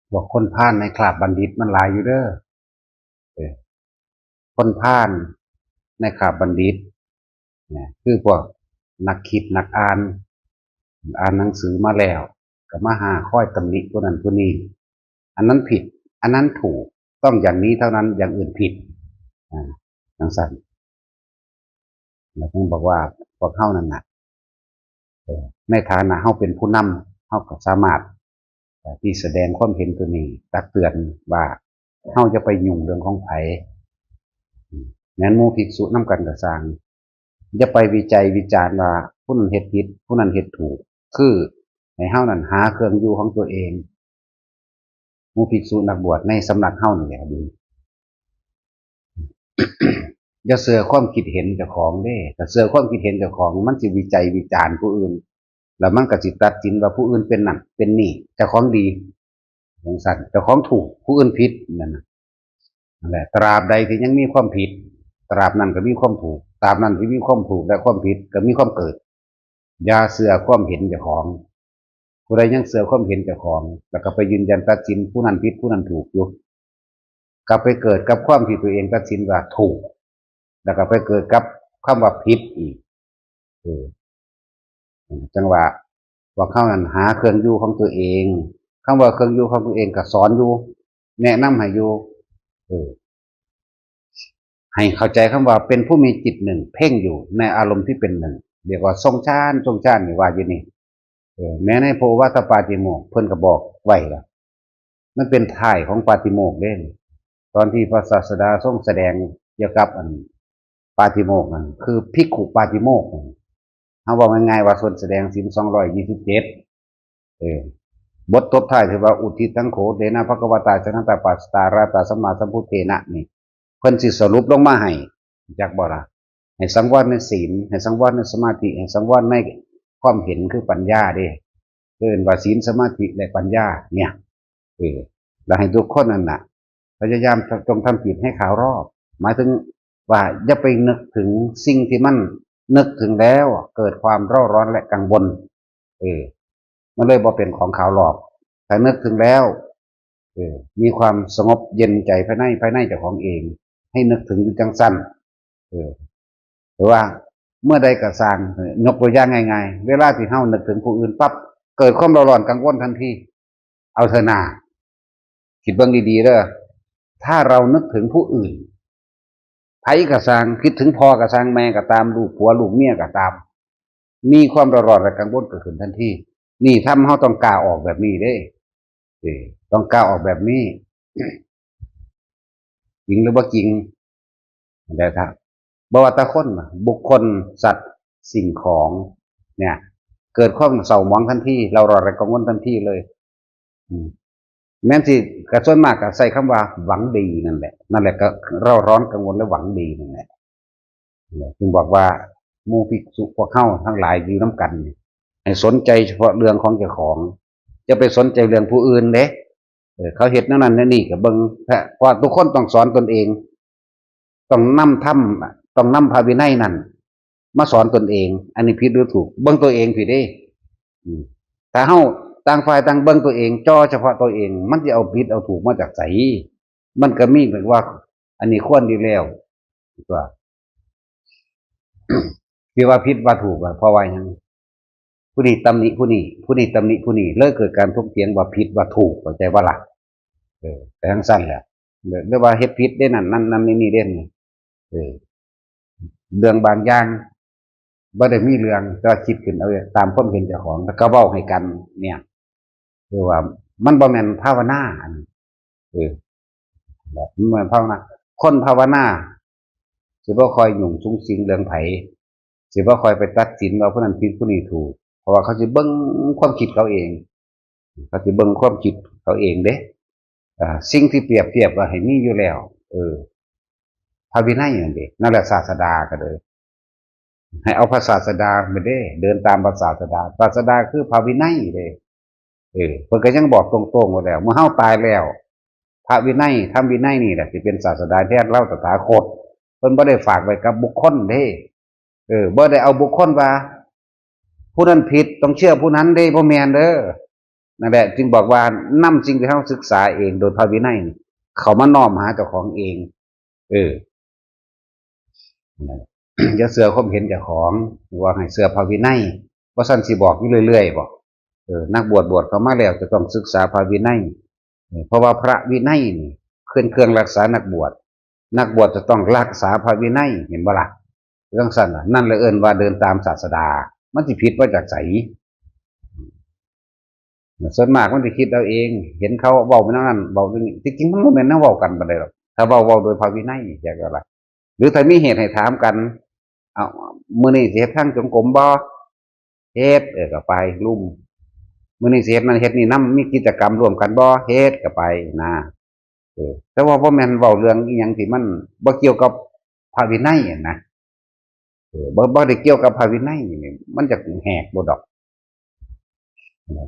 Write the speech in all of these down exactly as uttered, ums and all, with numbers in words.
พวกคนพาลในคราบบัณฑิตมันหลายอยู่เด้อ เออ คนพาลในคราบบัณฑิตเนี่ย คือพวกนักคิดนักอ่าน อ่านหนังสือมาแล้ว ก็มาหาคอยตำหนิผู้นั้นผู้นี้ อันนั้นผิด อันนั้นถูก ต้องอย่างนี้เท่านั้น อย่างอื่นผิด อ่า จังซั่น แล้วต้องบอกว่าพวกเฮานั่นน่ะ เอ่อ ในฐานะเฮาเป็นผู้นำ เฮาก็สามารถ เอ่อ ที่แสดงความเห็นตัวนี้ ตักเตือนว่าเฮาอย่าไปยุ่งเรื่องของไผ อืม แม้นหมู่ภิกษุนำกันก็ซ่าง อย่าไปวิจัยวิจารณ์ว่าผู้นั้นเฮ็ดผิด ผู้นั้นเฮ็ดถูก คือให้เฮานั่นหาเครื่องอยู่ของตัวเอง หมู่ภิกษุนักบวชในสำนักเฮานี่แหละดี อย่าเชื่อความคิดเห็นเจ้าของเด้ ถ้าเชื่อความคิดเห็นเจ้าของ มันสิวิจัยวิจารณ์ผู้อื่น แล้วมันก็สิตัดสินว่าผู้อื่นเป็นนั่นเป็นนี่ เจ้าของดี จังซั่น เจ้าของถูก ผู้อื่นผิด นั่นน่ะ นั่นแหละ ตราบใดที่ยังมีความผิด ตราบนั้นก็มีความถูก ตราบนั้นที่มีความถูกและความผิดก็มีความเกิด อย่าเชื่อความเห็นเจ้าของ ผู้ใดยังเชื่อความเห็นเจ้าของ แล้วก็ไปยืนยันตัดสินผู้นั้นผิดผู้นั้นถูกอยู่ ก็ไปเกิดกับความที่ตัวเองตัดสินว่าถูก แล้วก็ไปเกิดกับคำว่าผิดอีก เออ จังว่า พวกเฮานั้นหาเครื่องอยู่ของตัวเอง คำว่าเครื่องอยู่ของตัวเองก็สอนอยู่ แนะนำให้อยู่ เออ ให้เข้าใจคำว่าเป็นผู้มีจิตหนึ่ง เพ่งอยู่ในอารมณ์ที่เป็นหนึ่ง เรียกว่าทรงฌาน ทรงฌานนี่ว่าอยู่นี่ เออ แม้ในพระโอวาทปาติโมกข์เพิ่นก็บอกไว้ล่ะ มันเป็นท้ายของปาติโมกข์เด้ ตอนที่พระศาสดาทรงแสดงเกี่ยวกับอันปาติโมกข์นั่น คือภิกขุปาติโมกข์นั่น เฮาเว้าง่ายๆว่าทรงแสดงศีลสองร้อยยี่สิบเจ็ด เออ บทตบท้ายที่ว่า อุทิตังโข เตนะ ภะคะวะตา จะนะตา ปัสสะตา ระตา สัมมาสัมพุทเทนะ นี่ เพิ่นสิสรุปลงมาให้ จักบ่ล่ะ ให้สังวรในศีล ให้สังวรในสมาธิ ให้สังวรในความเห็นคือปัญญาเด้ เอิ้นว่าศีล สมาธิ และปัญญา เนี่ย เออ แล้วให้ทุกคนนั่นน่ะ พยายามจงทำจิตให้ขาวรอบ หมายถึงว่าอย่าไปนึกถึงสิ่งที่มันนึกถึงแล้วเกิดความเร่าร้อนและกังวล เออ มันเลยบ่เป็นของขาวรอบ ถ้านึกถึงแล้ว เออ มีความสงบเย็นใจภายใน ภายในเจ้าของเอง ให้นึกถึงอยู่จังซั่น เออ หรือว่าเมื่อใดก็ซ่าง ยกตัวอย่างง่ายๆ เวลาที่เฮานึกถึงผู้อื่นปั๊บ เกิดความเร่าร้อนกังวลทันที เอาเถอะนา คิดเบิ่งดีๆเด้อ ถ้าเรานึกถึงผู้อื่น ไผก็ซ่าง คิดถึงพ่อก็ซ่าง แม่ก็ตาม ลูกผัวลูกเมียก็ตาม มีความเร่าร้อนและกังวลเกิดขึ้นทันที นี่ธรรมเฮาต้องกล้าออกแบบนี้เด้ เออ ต้องกล้าออกแบบนี้ จริงหรือบ่จริง แต่ถ้า บ่ว่าแต่คนน่ะ บุคคล สัตว์ สิ่งของ เนี่ย เกิดความเศร้าหมองทันที เร่าร้อนและกังวลทันทีเลย อืม แม้นสิ ก็ส่วนมากก็ใช้คำว่าหวังดีนั่นแหละ นั่นแหละก็เร่าร้อนกังวลและหวังดีนั่นแหละ เนี่ย จึงบอกว่าหมู่ภิกษุพวกเฮาทั้งหลายอยู่นำกันนี่ ให้สนใจเฉพาะเรื่องของเจ้าของ อย่าไปสนใจเรื่องผู้อื่นเด้ เออ เขาเฮ็ดแนวนั้นแนวนี้ก็เบิ่ง เพราะว่าทุกคนต้องสอนตนเอง ต้องนำธรรม ต้องนำพระวินัยนั่นมาสอนตนเอง อันนี้ผิดหรือถูก เบิ่งตัวเองพี้เด้ อืม ถ้าเฮาต่างฝ่ายต่างเบิ่งตัวเอง จ่อเฉพาะตัวเอง มันสิเอาผิดเอาถูกมาจากไส มันก็มีแบบว่า อันนี้ควรดีแล้ว ตัว ที่ว่าผิดว่าถูกอะ เพราะว่าหยัง ผู้นี้ตำหนิผู้นี้ ผู้นี้ตำหนิผู้นี้ เลยเกิดการถกเถียงว่าผิดว่าถูก เข้าใจบ่ล่ะ เออ แต่จังซั่นแหละ หรือ หรือว่าเฮ็ดผิดเด้นั่น นั่น นั่น นี่ นี่เด้นี่ เออ เรื่องบางอย่าง บ่ได้มีเรื่อง แต่ว่าคิดขึ้นเอาตามความเห็นเจ้าของ แล้วก็เว้าให้กัน เนี่ย คือว่ามันบ่แม่นภาวนา อันนี้ เออ แบบมันบ่แม่นภาวนา คนภาวนา สิบ่ค่อยยุ่งสุงสิงเรื่องไผ สิบ่ค่อยไปตัดสินว่าผู้นั้นผิดผู้นี้ถูก เพราะว่าเขาสิเบิ่งความคิดเขาเอง เขาสิเบิ่งความคิดเขาเองเด้ อ่า สิ่งที่เปรียบเทียบว่าให้มีอยู่แล้ว เออ พระวินัยนั่นเด้ นั่นแหละศาสดาก็เลย ให้เอาพระศาสดาไปเด้ เดินตามพระศาสดา ศาสดาคือพระวินัยเด้ เออ เพิ่นก็ยังบอกตรงๆว่าแล้ว เมื่อเฮาตายแล้ว พระวินัย ธรรมวินัยนี่แหละสิเป็นศาสดาแทนเราตถาคต เพิ่นบ่ได้ฝากไว้กับบุคคลเด้ เออ บ่ได้เอาบุคคลว่า ผู้นั้นผิด ต้องเชื่อผู้นั้นเด้ บ่แม่นเด้อ นั่นแหละจึงบอกว่านำสิ่งที่เฮาศึกษาเองโดยพระวินัยนี่เข้ามาน้อมหาเจ้าของเอง เออ อย่าเชื่อความเห็นเจ้าของ ว่าให้เชื่อพระวินัย ว่าซั่นสิบอกอยู่เรื่อยๆบ่ เออ นักบวชบวชเข้ามาแล้วจะต้องศึกษาพระวินัย เออ เพราะว่าพระวินัยนี่เป็นเครื่องรักษานักบวช นักบวชจะต้องรักษาพระวินัย เห็นบ่ล่ะ จั่งซั่นล่ะ นั่นแหละเอิ้นว่าเดินตามศาสดา มันสิผิดมาจากไส ส่วนมากมันสิคิดเอาเอง เห็นเขาเว้าไปแนวนั้น เว้าอย่างนี้ ที่จริงมันบ่แม่นแนวเว้ากันปานใดหรอก ถ้าเว้า เว้าโดยพระวินัย จักว่าล่ะ หรือถ้ามีเหตุให้ถามกัน เอา มื้อนี้สิเฮ็ดทางจงกรมบ่ เฮ็ด เออ ก็ไป ลุม มื้อนี้สิเฮ็ดนั่นเฮ็ดนี่นำ มีกิจกรรมร่วมกันบ่ เฮ็ด ก็ไป นะ เออ แต่ว่าบ่แม่นเว้าเรื่องอิหยังที่มันบ่เกี่ยวกับพระวินัยอะนะ เออ บ่ บ่ได้เกี่ยวกับพระวินัยนี่ มันจะแหกบ่ดอก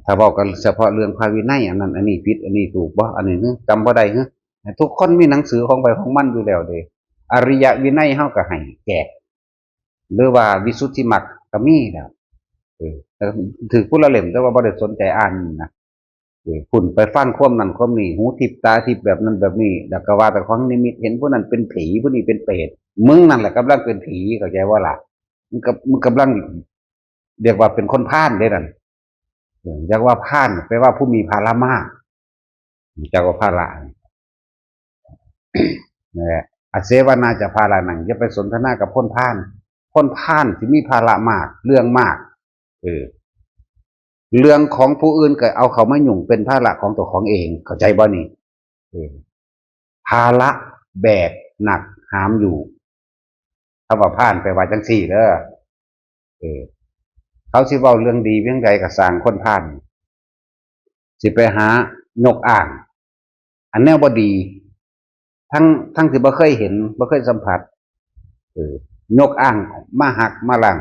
ถ้าเว้ากันเฉพาะเรื่องพระวินัย อันนั้น อันนี้ผิด อันนี้ถูกบ่ อันนี้ เฮ้ย จำบ่ได้ เฮ้ย ทุกคนมีหนังสือของไผของมันอยู่แล้วเด้ อริยวินัยเฮาก็ให้แจก หรือว่าวิสุทธิมรรคก็มีแล้ว เออ แต่ถือผู้ละเล่ม แต่ว่าบ่ได้สนใจอ่านนะ เออ พุ้นไปฟังความนั้นความนี้ หูทิพย์ตาทิพย์แบบนั้นแบบนี้ แล้วก็ว่าแต่ของนิมิต เห็นผู้นั้นเป็นผี ผู้นี้เป็นเปรต มึงนั่นแหละกำลังเป็นผี เข้าใจบ่ล่ะ มึงกำ มึงกำลัง เรียกว่าเป็นคนพาลเด้นั่น เออ อยากว่าพาล แปลว่าผู้มีภาระมาก จักว่าพาละ นั่นแหละ อเสวนาจะพาลานัง อย่าไปสนทนากับคนพาล คนพาลสิมีภาระมาก เรื่องมาก เออ เรื่องของผู้อื่นก็เอาเข้ามายุ่ง เป็นภาระของเจ้าของเอง เข้าใจบ่นี่ เออ ภาระแบกหนักหามอยู่ คำว่าพาลแปลว่าจั่งซี้เด้อ เออ เขาสิเว้าเรื่องดีเพียงใดก็ซ่าง คนพาล สิไปหายกอ้าง อันแนวบ่ดี ทั้ง ทั้งที่บ่เคยเห็น บ่เคยสัมผัส เออ ยกอ้างมาหักมาล้าง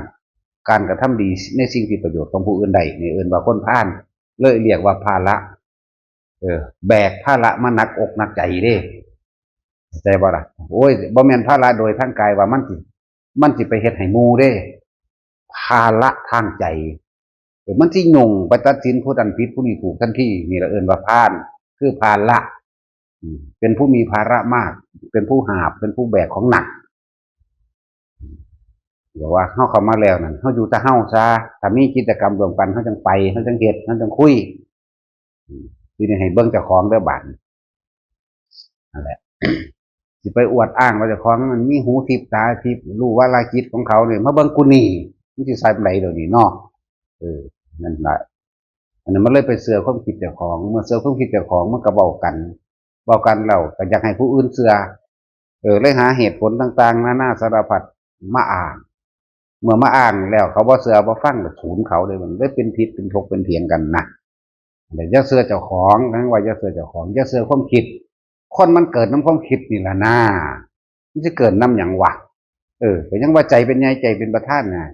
การกระทำดีในสิ่งที่ประโยชน์ของผู้อื่นได้ นี่เอิ้นว่าคนพาล เลยเรียกว่าพาละ เออ แบกภาระมาหนักอกหนักใจเด้ เข้าใจบ่ล่ะ โอ้ย บ่แม่นภาระโดยทางกายว่ามันสิ มันสิไปเฮ็ดให้หมู่เด้ ภาระทางใจ เออ มันสิยุ่งไปตัดสินผู้นั้นผิดผู้นี้ถูกทันที นี่ละเอิ้นว่าพาล คือภาละ อืม เป็นผู้มีภาระมาก เป็นผู้หาบ เป็นผู้แบกของหนัก บอกว่าเฮาเข้ามาแล้วนั่น เฮาอยู่แต่เฮาซะ ถ้ามีกิจกรรมร่วมกัน เฮาจั่งไป เฮาจั่งเฮ็ด เฮาจั่งคุย อืม ทีนี้ให้เบิ่งเจ้าของเด้อบาดนี้ นั่นแหละ สิไปอวดอ้างว่าเจ้าของมันมีหูทิพย์ตาทิพย์ รู้วาระจิตของเขาเนี่ย มาเบิ่งกูนี่ มันสิใส่ปานใดเดี๋ยวนี้เนาะ เออ นั่นล่ะ อันนั้นมันเลยไปเชื่อความคิดเจ้าของ เมื่อเชื่อความคิดเจ้าของมันก็เว้ากัน เว้ากันแล้วก็อยากให้ผู้อื่นเชื่อ เออ เลยหาเหตุผลต่างๆ นานาสารพัดมาอ้าง เมื่อมาอ้างแล้วเขาบ่เชื่อบ่ฟังก็ศูนย์เขาเลย มันเลยเป็นผิดเป็นถกเป็นเถียงกันนะ อย่าเชื่อเจ้าของ ทั้งว่าอย่าเชื่อเจ้าของ อย่าเชื่อความคิด คนมันเกิดนำความคิดนี่ล่ะนะ มันสิเกิดนำหยังวะ เออ ก็ยังว่าใจเป็นใหญ่ ใจเป็นประธานนะ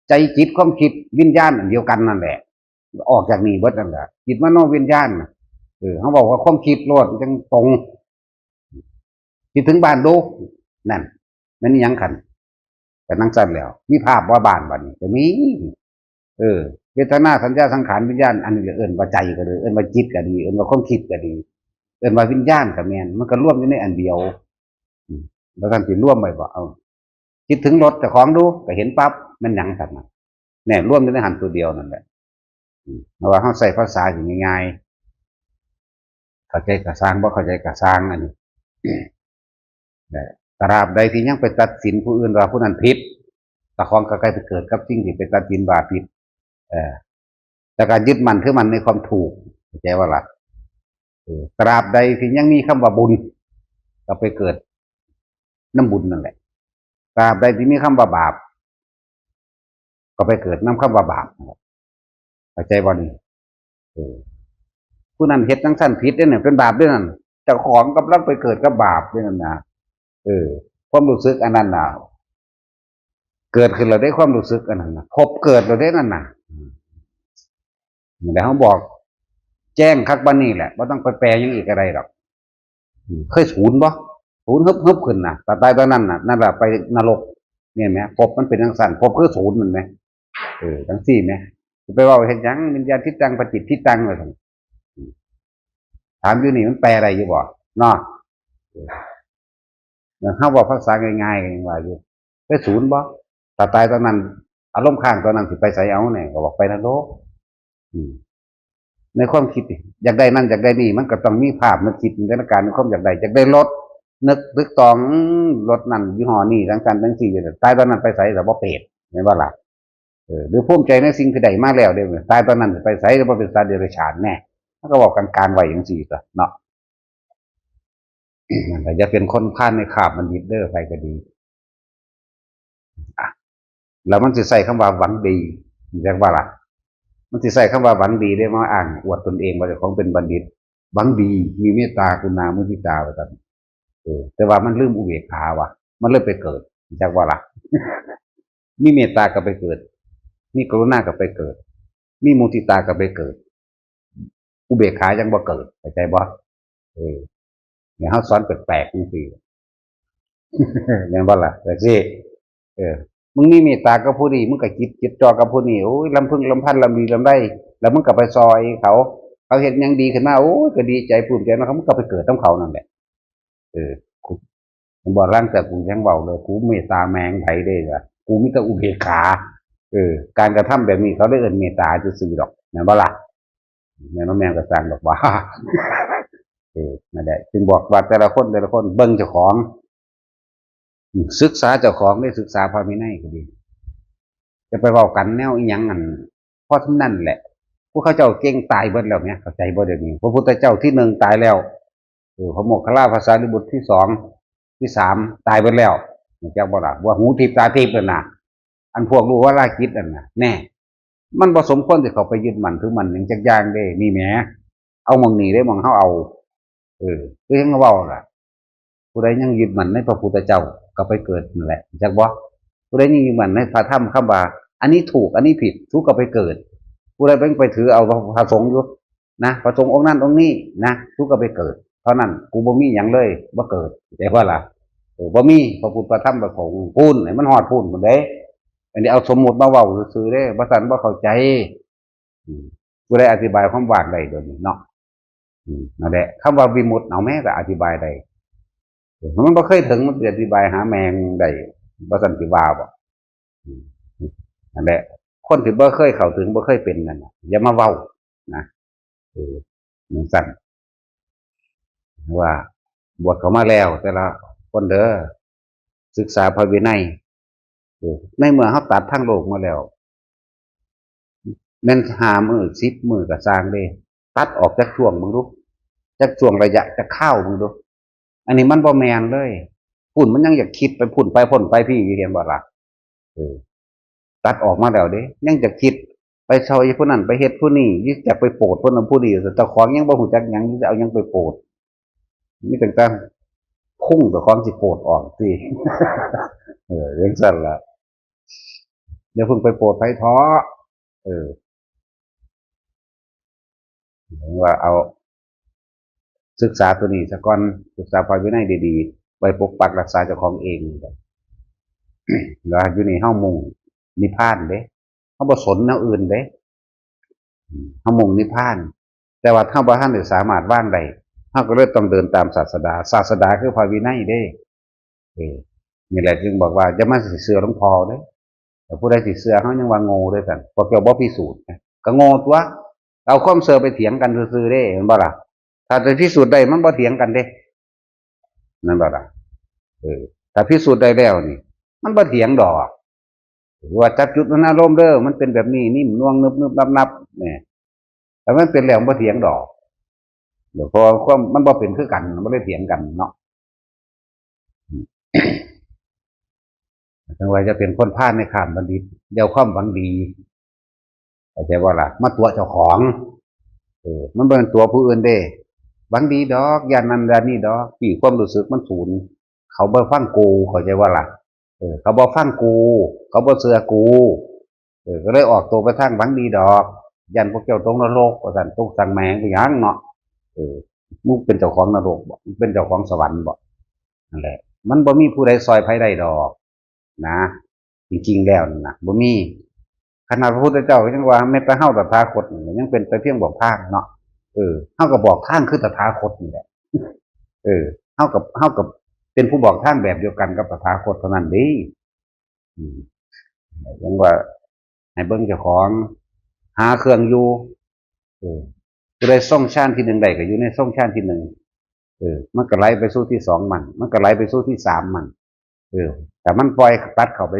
ใจจิตความคิดวิญญาณอันเดียวกันนั่นแหละ ออกจากนี่เบิดนั่นแหละ จิตมโนวิญญาณน่ะ เออ เขาบอกว่าความคิดโลดมันจั่งตรง คิดถึงบ้านดู นั่น แม่นอิหยังคัน ก็จั่งซั่นแล้ว มีภาพบ่บ้านบัดนี้ ก็มี เออ เวทนา สัญญา สังขาร วิญญาณ อันนี้ก็เอิ้นว่าใจก็ดี เอิ้นว่าจิตก็ดี เอิ้นว่าความคิดก็ดี เอิ้นว่าวิญญาณก็แม่น มันก็รวมอยู่ในอันเดียว อืม แล้วท่านสิรวมไว้บ่ เอา คิดถึงรถเจ้าของดู ก็เห็นปั๊บ แม่นหยังซั่นน่ะ แน่ รวมอยู่ในหั้นตัวเดียวนั่นแหละ อืม เพราะว่าเฮาใช้ภาษาที่ง่ายๆ เข้าใจก็ซ่าง บ่เข้าใจก็ซ่าง อันนี้ แต่ตราบใดที่ยังไปตัดสินผู้อื่นว่าผู้นั้นผิด เจ้าของก็ใกล้ไปเกิดกับสิ่งที่ไปตัดสินว่าผิด เออ แต่การยึดมั่นถือมั่นในความถูก เข้าใจบ่ล่ะ เออ ตราบใดที่ยังมีคำว่าบุญ ก็ไปเกิดนำบุญนั่นแหละ ตราบใดที่มีคำว่าบาป ก็ไปเกิดนำคำว่าบาปนั่นแหละ เข้าใจบ่นี่ เออ ผู้นั้นเฮ็ดจั่งซั่นผิดเด้นั่น เป็นบาปเด้นั่น เจ้าของกำลังไปเกิดกับบาปเด้นั่นนะ เออ ความรู้สึกอันนั้นน่ะ เกิดขึ้นแล้วเด้ ความรู้สึกอันนั้นน่ะ ภพเกิดแล้วเด้นั่นน่ะ อืม นี่แหละเขาบอก แจ้งคักปานนี้แหละ บ่ต้องไปแปลหยังอีกก็ได้ดอก อืม เคยศูนย์บ่ ศูนย์ฮึบๆขึ้นน่ะ ตายๆตอนนั้นน่ะ นั่นแหละไปนรก เนี่ยแหม ภพมันเป็นจั่งซั่น ภพคือศูนย์นั่นแหม เออ จั่งซี้แหม สิไปเว้าเฮ็ดหยัง วิญญาณทิฏฐัง ปฏิฏฐิตัง ว่าซั่น ถามอยู่นี่มันแปลได้อยู่บ่เนาะ เฮาเว้าภาษาง่ายๆก็ยังว่าอยู่ ไปศูนย์บ่ ถ้าตายตอนนั้น อารมณ์ค้างตอนนั้นสิไปไสเอาเนี่ย ก็บอกไปนรก อืม ในความคิด อยากได้นั่นอยากได้นี่ มันก็ต้องมีภาพนึกคิดจินตนาการในความอยากได้ อยากได้รถ นึกตึกตอง อืม รถนั่นยี่ห้อนี้ จังซั่นจังซี่ ตายตอนนั้นไปไสล่ะ บ่เปรต แม่นบ่ล่ะ เออ หรือภูมิใจในสิ่งที่ได้มาแล้วเด้ ตายตอนนั้นสิไปไส หรือว่าเป็นสัตว์เดรัจฉานแน่ มันก็บอกกลางๆไว้จังซี่ตัวเนาะ นั่นแหละ อย่าเป็นคนพาลในคาบบัณฑิตเด้อ ใครก็ดี อ่ะ แล้วมันสิใส่คำว่าหวังดี เรียกว่าล่ะ มันสิใส่คำว่าหวังดีได้มาอ้างอวดตนเองว่าเจ้าของเป็นบัณฑิต หวังดี มีเมตตากรุณามุทิตา ว่าซั่น เออ แต่ว่ามันลืมอุเบกขาว่ะ มันเลยไปเกิด จักว่าล่ะ มีเมตตาก็ไปเกิด มีกรุณาก็ไปเกิด มีมุทิตาก็ไปเกิด อุเบกขายังบ่เกิด เข้าใจบ่ เออ เนี่ย เฮาสอนแปลกๆจังซี่ แม่นบ่ล่ะ จังซี่ เออ มึงมีเมตตากับผู้นี้ มึงก็จิต จิตจ่อกับผู้นี้ โอ้ย ลำพึงลำพัน ลำดีลำไร แล้วมึงก็ไปซอยเขา เขาเฮ็ดหยังดีขึ้นมา โอ้ย ก็ดีใจปลื้มใจเนาะ มึงก็ไปเกิดนำเขานั่นแหละ เออ กู มันบ่ ลางเทื่อกูยังเว้าเลย กูเมตตาแม่งไผเด้ล่ะ กูมีแต่อุเบกขา เออ การกระทำแบบนี้เขาเลยเอิ้นเมตตาซื่อๆดอก แม่นบ่ล่ะ แม่นบ่แม่นก็ซ่างดอกว่า เออ นั่นแหละ จึงบอกว่าแต่ละคน แต่ละคนเบิ่งเจ้าของ อืม ศึกษาเจ้าของเด้ ศึกษาพระวินัยก็ดี จะไปเว้ากันแนวอิหยังอัน เพราะฉะนั้นแหละ พวกเขาเจ้าเก่งตายเบิดแล้วเนี่ย เข้าใจบ่เดี๋ยวนี้ พระพุทธเจ้าที่หนึ่งตายแล้ว เออ พระโมคคัลลา พระสารีบุตรที่สอง ที่สาม ตายเบิดแล้ว รู้จักบ่ล่ะ ว่าหูทิพย์ตาทิพย์นั่นน่ะ อันพวกรู้วารากิจนั่นน่ะ แน่ มันบ่สมควรที่เขาไปยึดมั่นถือมั่นหยังจักอย่างเด้ นี่แหม เอาหม่องนี้เด้ หม่องเฮาเอา เออ คือยังเว้าล่ะ ผู้ใดยังยึดมั่นในพระพุทธเจ้าก็ไปเกิดนั่นแหละ จักบ่ ผู้ใดยังยึดมั่นในพระธรรมคำว่า อันนี้ถูก อันนี้ผิด สูก็ไปเกิด ผู้ใดไป ไปถือเอาพระสงฆ์อยู่นะ พระสงฆ์องค์นั้นองค์นี้นะ สูก็ไปเกิด เท่านั้น กูบ่มีหยังเลย บ่เกิด แต่ว่าล่ะ เออ บ่มีพระพุทธพระธรรมพระสงฆ์ พู้น ให้มันฮอดพู้นพู้นเด้ อันนี้เอาสมมุติมาเว้าซื่อๆเด้ บ่ซั้นบ่เข้าใจ อืม ผู้ใดอธิบายความว่างได้เดี๋ยวนี้เนาะ อืม นั่นแหละ คำว่าวิมุตติ เอาแม่ก็อธิบายได้ เออ มันบ่เคยถึง มันสิอธิบายหาแม่งได้ บ่ซั้นสิว่าบ่ อืม นั่นแหละ คนที่บ่เคยเข้าถึง บ่เคยเป็นนั่นน่ะ อย่ามาเว้านะ เออ จังซั่น ว่าบวชเข้ามาแล้ว แต่ละคนเด้อ ศึกษาพระวินัย เออ ในเมื่อเฮาตัดทางโลกมาแล้ว แม่นห้ามื้อ สิบมื้อก็ซ่างเด้ ตัดออกจักช่วงเบิ่งดู จักช่วงระยะ จักคราวเบิ่งดู อันนี้มันบ่แม่นเลย พู้นมันยังอยากคิดไปพู้นไปพู้นไปพี้อยู่ เห็นบ่ล่ะ เออ ตัดออกมาแล้วเด้ ยังจะคิดไปซอยผู้นั้นไปเฮ็ดผู้นี้ อยากไปโปรดผู้นั้นผู้นี้ แต่เจ้าของยังบ่ฮู้จักหยัง จะเอาหยังไปโปรด มีตั้งแต่พุงเจ้าของสิโปรดออกติ เออ จังซั่นล่ะ อย่าเพิ่งไปโปรดไผเถาะ เออ ว่าเอา ศึกษาตัวนี้ซะก่อน ศึกษาพระวินัยดีๆ ไว้ปกปักรักษาเจ้าของเอง แล้วอยู่นี่เฮามุ่งนิพพานเด้ เฮาบ่สนแนวอื่นเด้ อืม เฮามุ่งนิพพาน แต่ว่าเฮาบ่ทันได้สามารถวางได้ เฮาก็เลยต้องเดินตามศาสดา ศาสดาคือพระวินัยเด้ เออ นี่แหละจึงบอกว่าอย่ามาสิเชื่อหลวงพ่อเด้ แต่ผู้ใดสิเชื่อเฮายังว่าโง่ด้วยกัน พวกเจ้าบ่พิสูจน์นะ ก็โง่ตัว เอาความเชื่อไปเถียงกันซื่อๆเด้ เห็นบ่ล่ะ ถ้าจะพิสูจน์ได้มันบ่เถียงกันเด้ นั่นบ่ล่ะ เออ ถ้าพิสูจน์ได้แล้วนี่ มันบ่เถียงดอก ว่าจับจุดมันอารมณ์เด้อ มันเป็นแบบนี้ นิ่มนวล นึบๆนับๆ เนี่ย แต่มันเป็นแล้วมันบ่เถียงดอก เดี๋ยวเพราะว่าความมันบ่เป็นคือกัน มันบ่ได้เถียงกันเนาะ จั่งว่าจะเป็นคนพาลในคาบบัณฑิต เดี๋ยวความหวังดี เข้าใจบ่ล่ะ มาตั๋วเจ้าของ เออ มันบ่แม่นตั๋วผู้อื่นเด้ หวังดีดอก ย่านนั้นย่านนี้ดอก ที่ความรู้สึกมันสูญ เขาบ่ฟังกู เข้าใจบ่ล่ะ เออ เขาบ่ฟังกู เขาบ่เชื่อกู เออ ก็เลยออกตัวไปทางหวังดีดอก ย่านพวกเจ้าตกนรก ว่าซั่น ตกสังแหมงไปหยังเนาะ เออ มึงเป็นเจ้าของนรกบ่ มึงเป็นเจ้าของสวรรค์บ่ นั่นแหละ มันบ่มีผู้ใดซอยไผได้ดอก นะ จริงๆแล้วนั่นนะ บ่มี ขนาดพระพุทธเจ้าก็ยังว่า แม้แต่เฮาตถาคตนี่ยังเป็นแต่เพียงบอกทางเนาะ เอ เฮาก็บอกทางคือตถาคตนี่แหละ เออ เฮากับ เฮากับเป็นผู้บอกทางแบบเดียวกันกับตถาคตเท่านั้นเด้ อืม ยังว่า ให้เบิ่งเจ้าของ หาเครื่องอยู่ เออ ผู้ใดทรงฌานที่หนึ่งได้ก็อยู่ในทรงฌานที่หนึ่ง เออ มันก็ไหลไปสู่ที่สองมัน มันก็ไหลไปสู่ที่สามมัน เออ แต่มันปล่อยตัดเข้าไป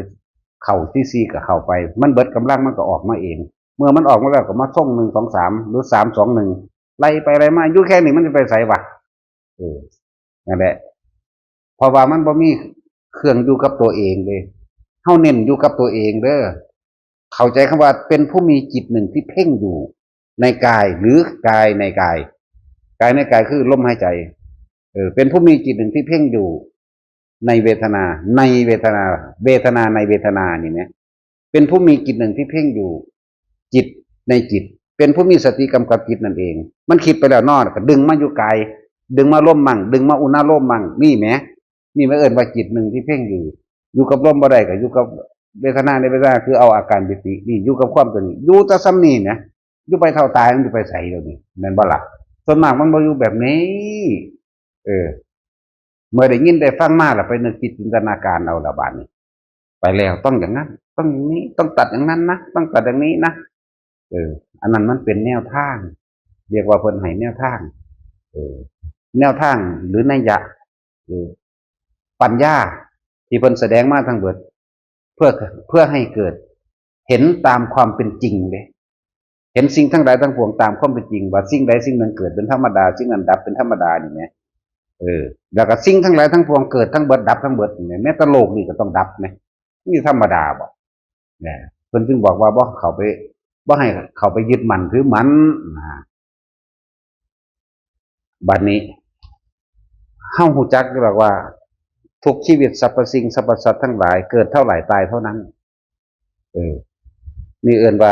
เข้าที่สี่ก็เข้าไป มันเบิดกำลังมันก็ออกมาเอง เมื่อมันออกมาแล้วก็มาทรงหนึ่งสองสาม หรือสามสองหนึ่ง ไล่ไปไล่มา อยู่แค่นี้มันจะไปไสวะ เออ นั่นแหละ เพราะว่ามันบ่มีเครื่องอยู่กับตัวเองเลย เฮาเน้นอยู่กับตัวเองเด้อ เข้าใจคำว่าเป็นผู้มีจิตหนึ่งที่เพ่งอยู่ในกาย หรือกายในกาย กายในกายคือลมหายใจ เออ เป็นผู้มีจิตหนึ่งที่เพ่งอยู่ในเวทนา ในเวทนา เวทนาในเวทนานี่นะ เป็นผู้มีจิตหนึ่งที่เพ่งอยู่ จิตในจิต เป็นผู้มีสติกำกับจิตนั่นเอง มันคิดไปแล้วเนาะ ก็ดึงมาอยู่กาย ดึงมาลมมั่ง ดึงมาอุณาโลมมั่ง นี่แหม นี่มันเอิ้นว่าจิตหนึ่งที่เพ่งอยู่ อยู่กับลมบ่ได้ก็อยู่กับเวทนา ในเวทนาคือเอาอาการปิติ นี่อยู่กับความตัวนี้ อยู่แต่ส่ำนี้นะ อยู่ไปเท่าตายมันจะไปไสเดี๋ยวนี้ แม่นบ่ล่ะ ส่วนมากมันบ่อยู่แบบนี้ เออ เมื่อได้ยินได้ฟังมาแล้วไปนึกคิดจินตนาการเอาละบาดนี้ ไปแล้วต้องอย่างนั้น ต้องอย่างนี้ ต้องตัดอย่างนั้นนะ ต้องตัดอย่างนี้นะ เออ อันนั้นมันเป็นแนวทาง เรียกว่าเพิ่นให้แนวทาง เออ แนวทางหรือนัยยะ เออ ปัญญาที่เพิ่นแสดงมาทั้งเบิด เพื่อ เพื่อให้เกิด เห็นตามความเป็นจริงเด้ เห็นสิ่งทั้งหลายทั้งปวงตามความเป็นจริง ว่าสิ่งใดสิ่งหนึ่งเกิดเป็นธรรมดา สิ่งนั้นดับเป็นธรรมดานี่แหม เออ แล้วก็สิ่งทั้งหลายทั้งปวงเกิดทั้งเบิดดับทั้งเบิดนี่แหม แม้แต่โลกนี่ก็ต้องดับแหม นี่ธรรมดาบ่ เนี่ย เพิ่นจึงบอกว่าบ่เข้าไป บ่ให้เข้าไปยึดมั่นถือมั่นนะ บัดนี้ เฮาฮู้จักอยู่ดอกว่า ทุกชีวิตสรรพสิ่งสรรพสัตว์ทั้งหลายเกิดเท่าไหร่ตายเท่านั้น เออ นี่เอิ้นว่า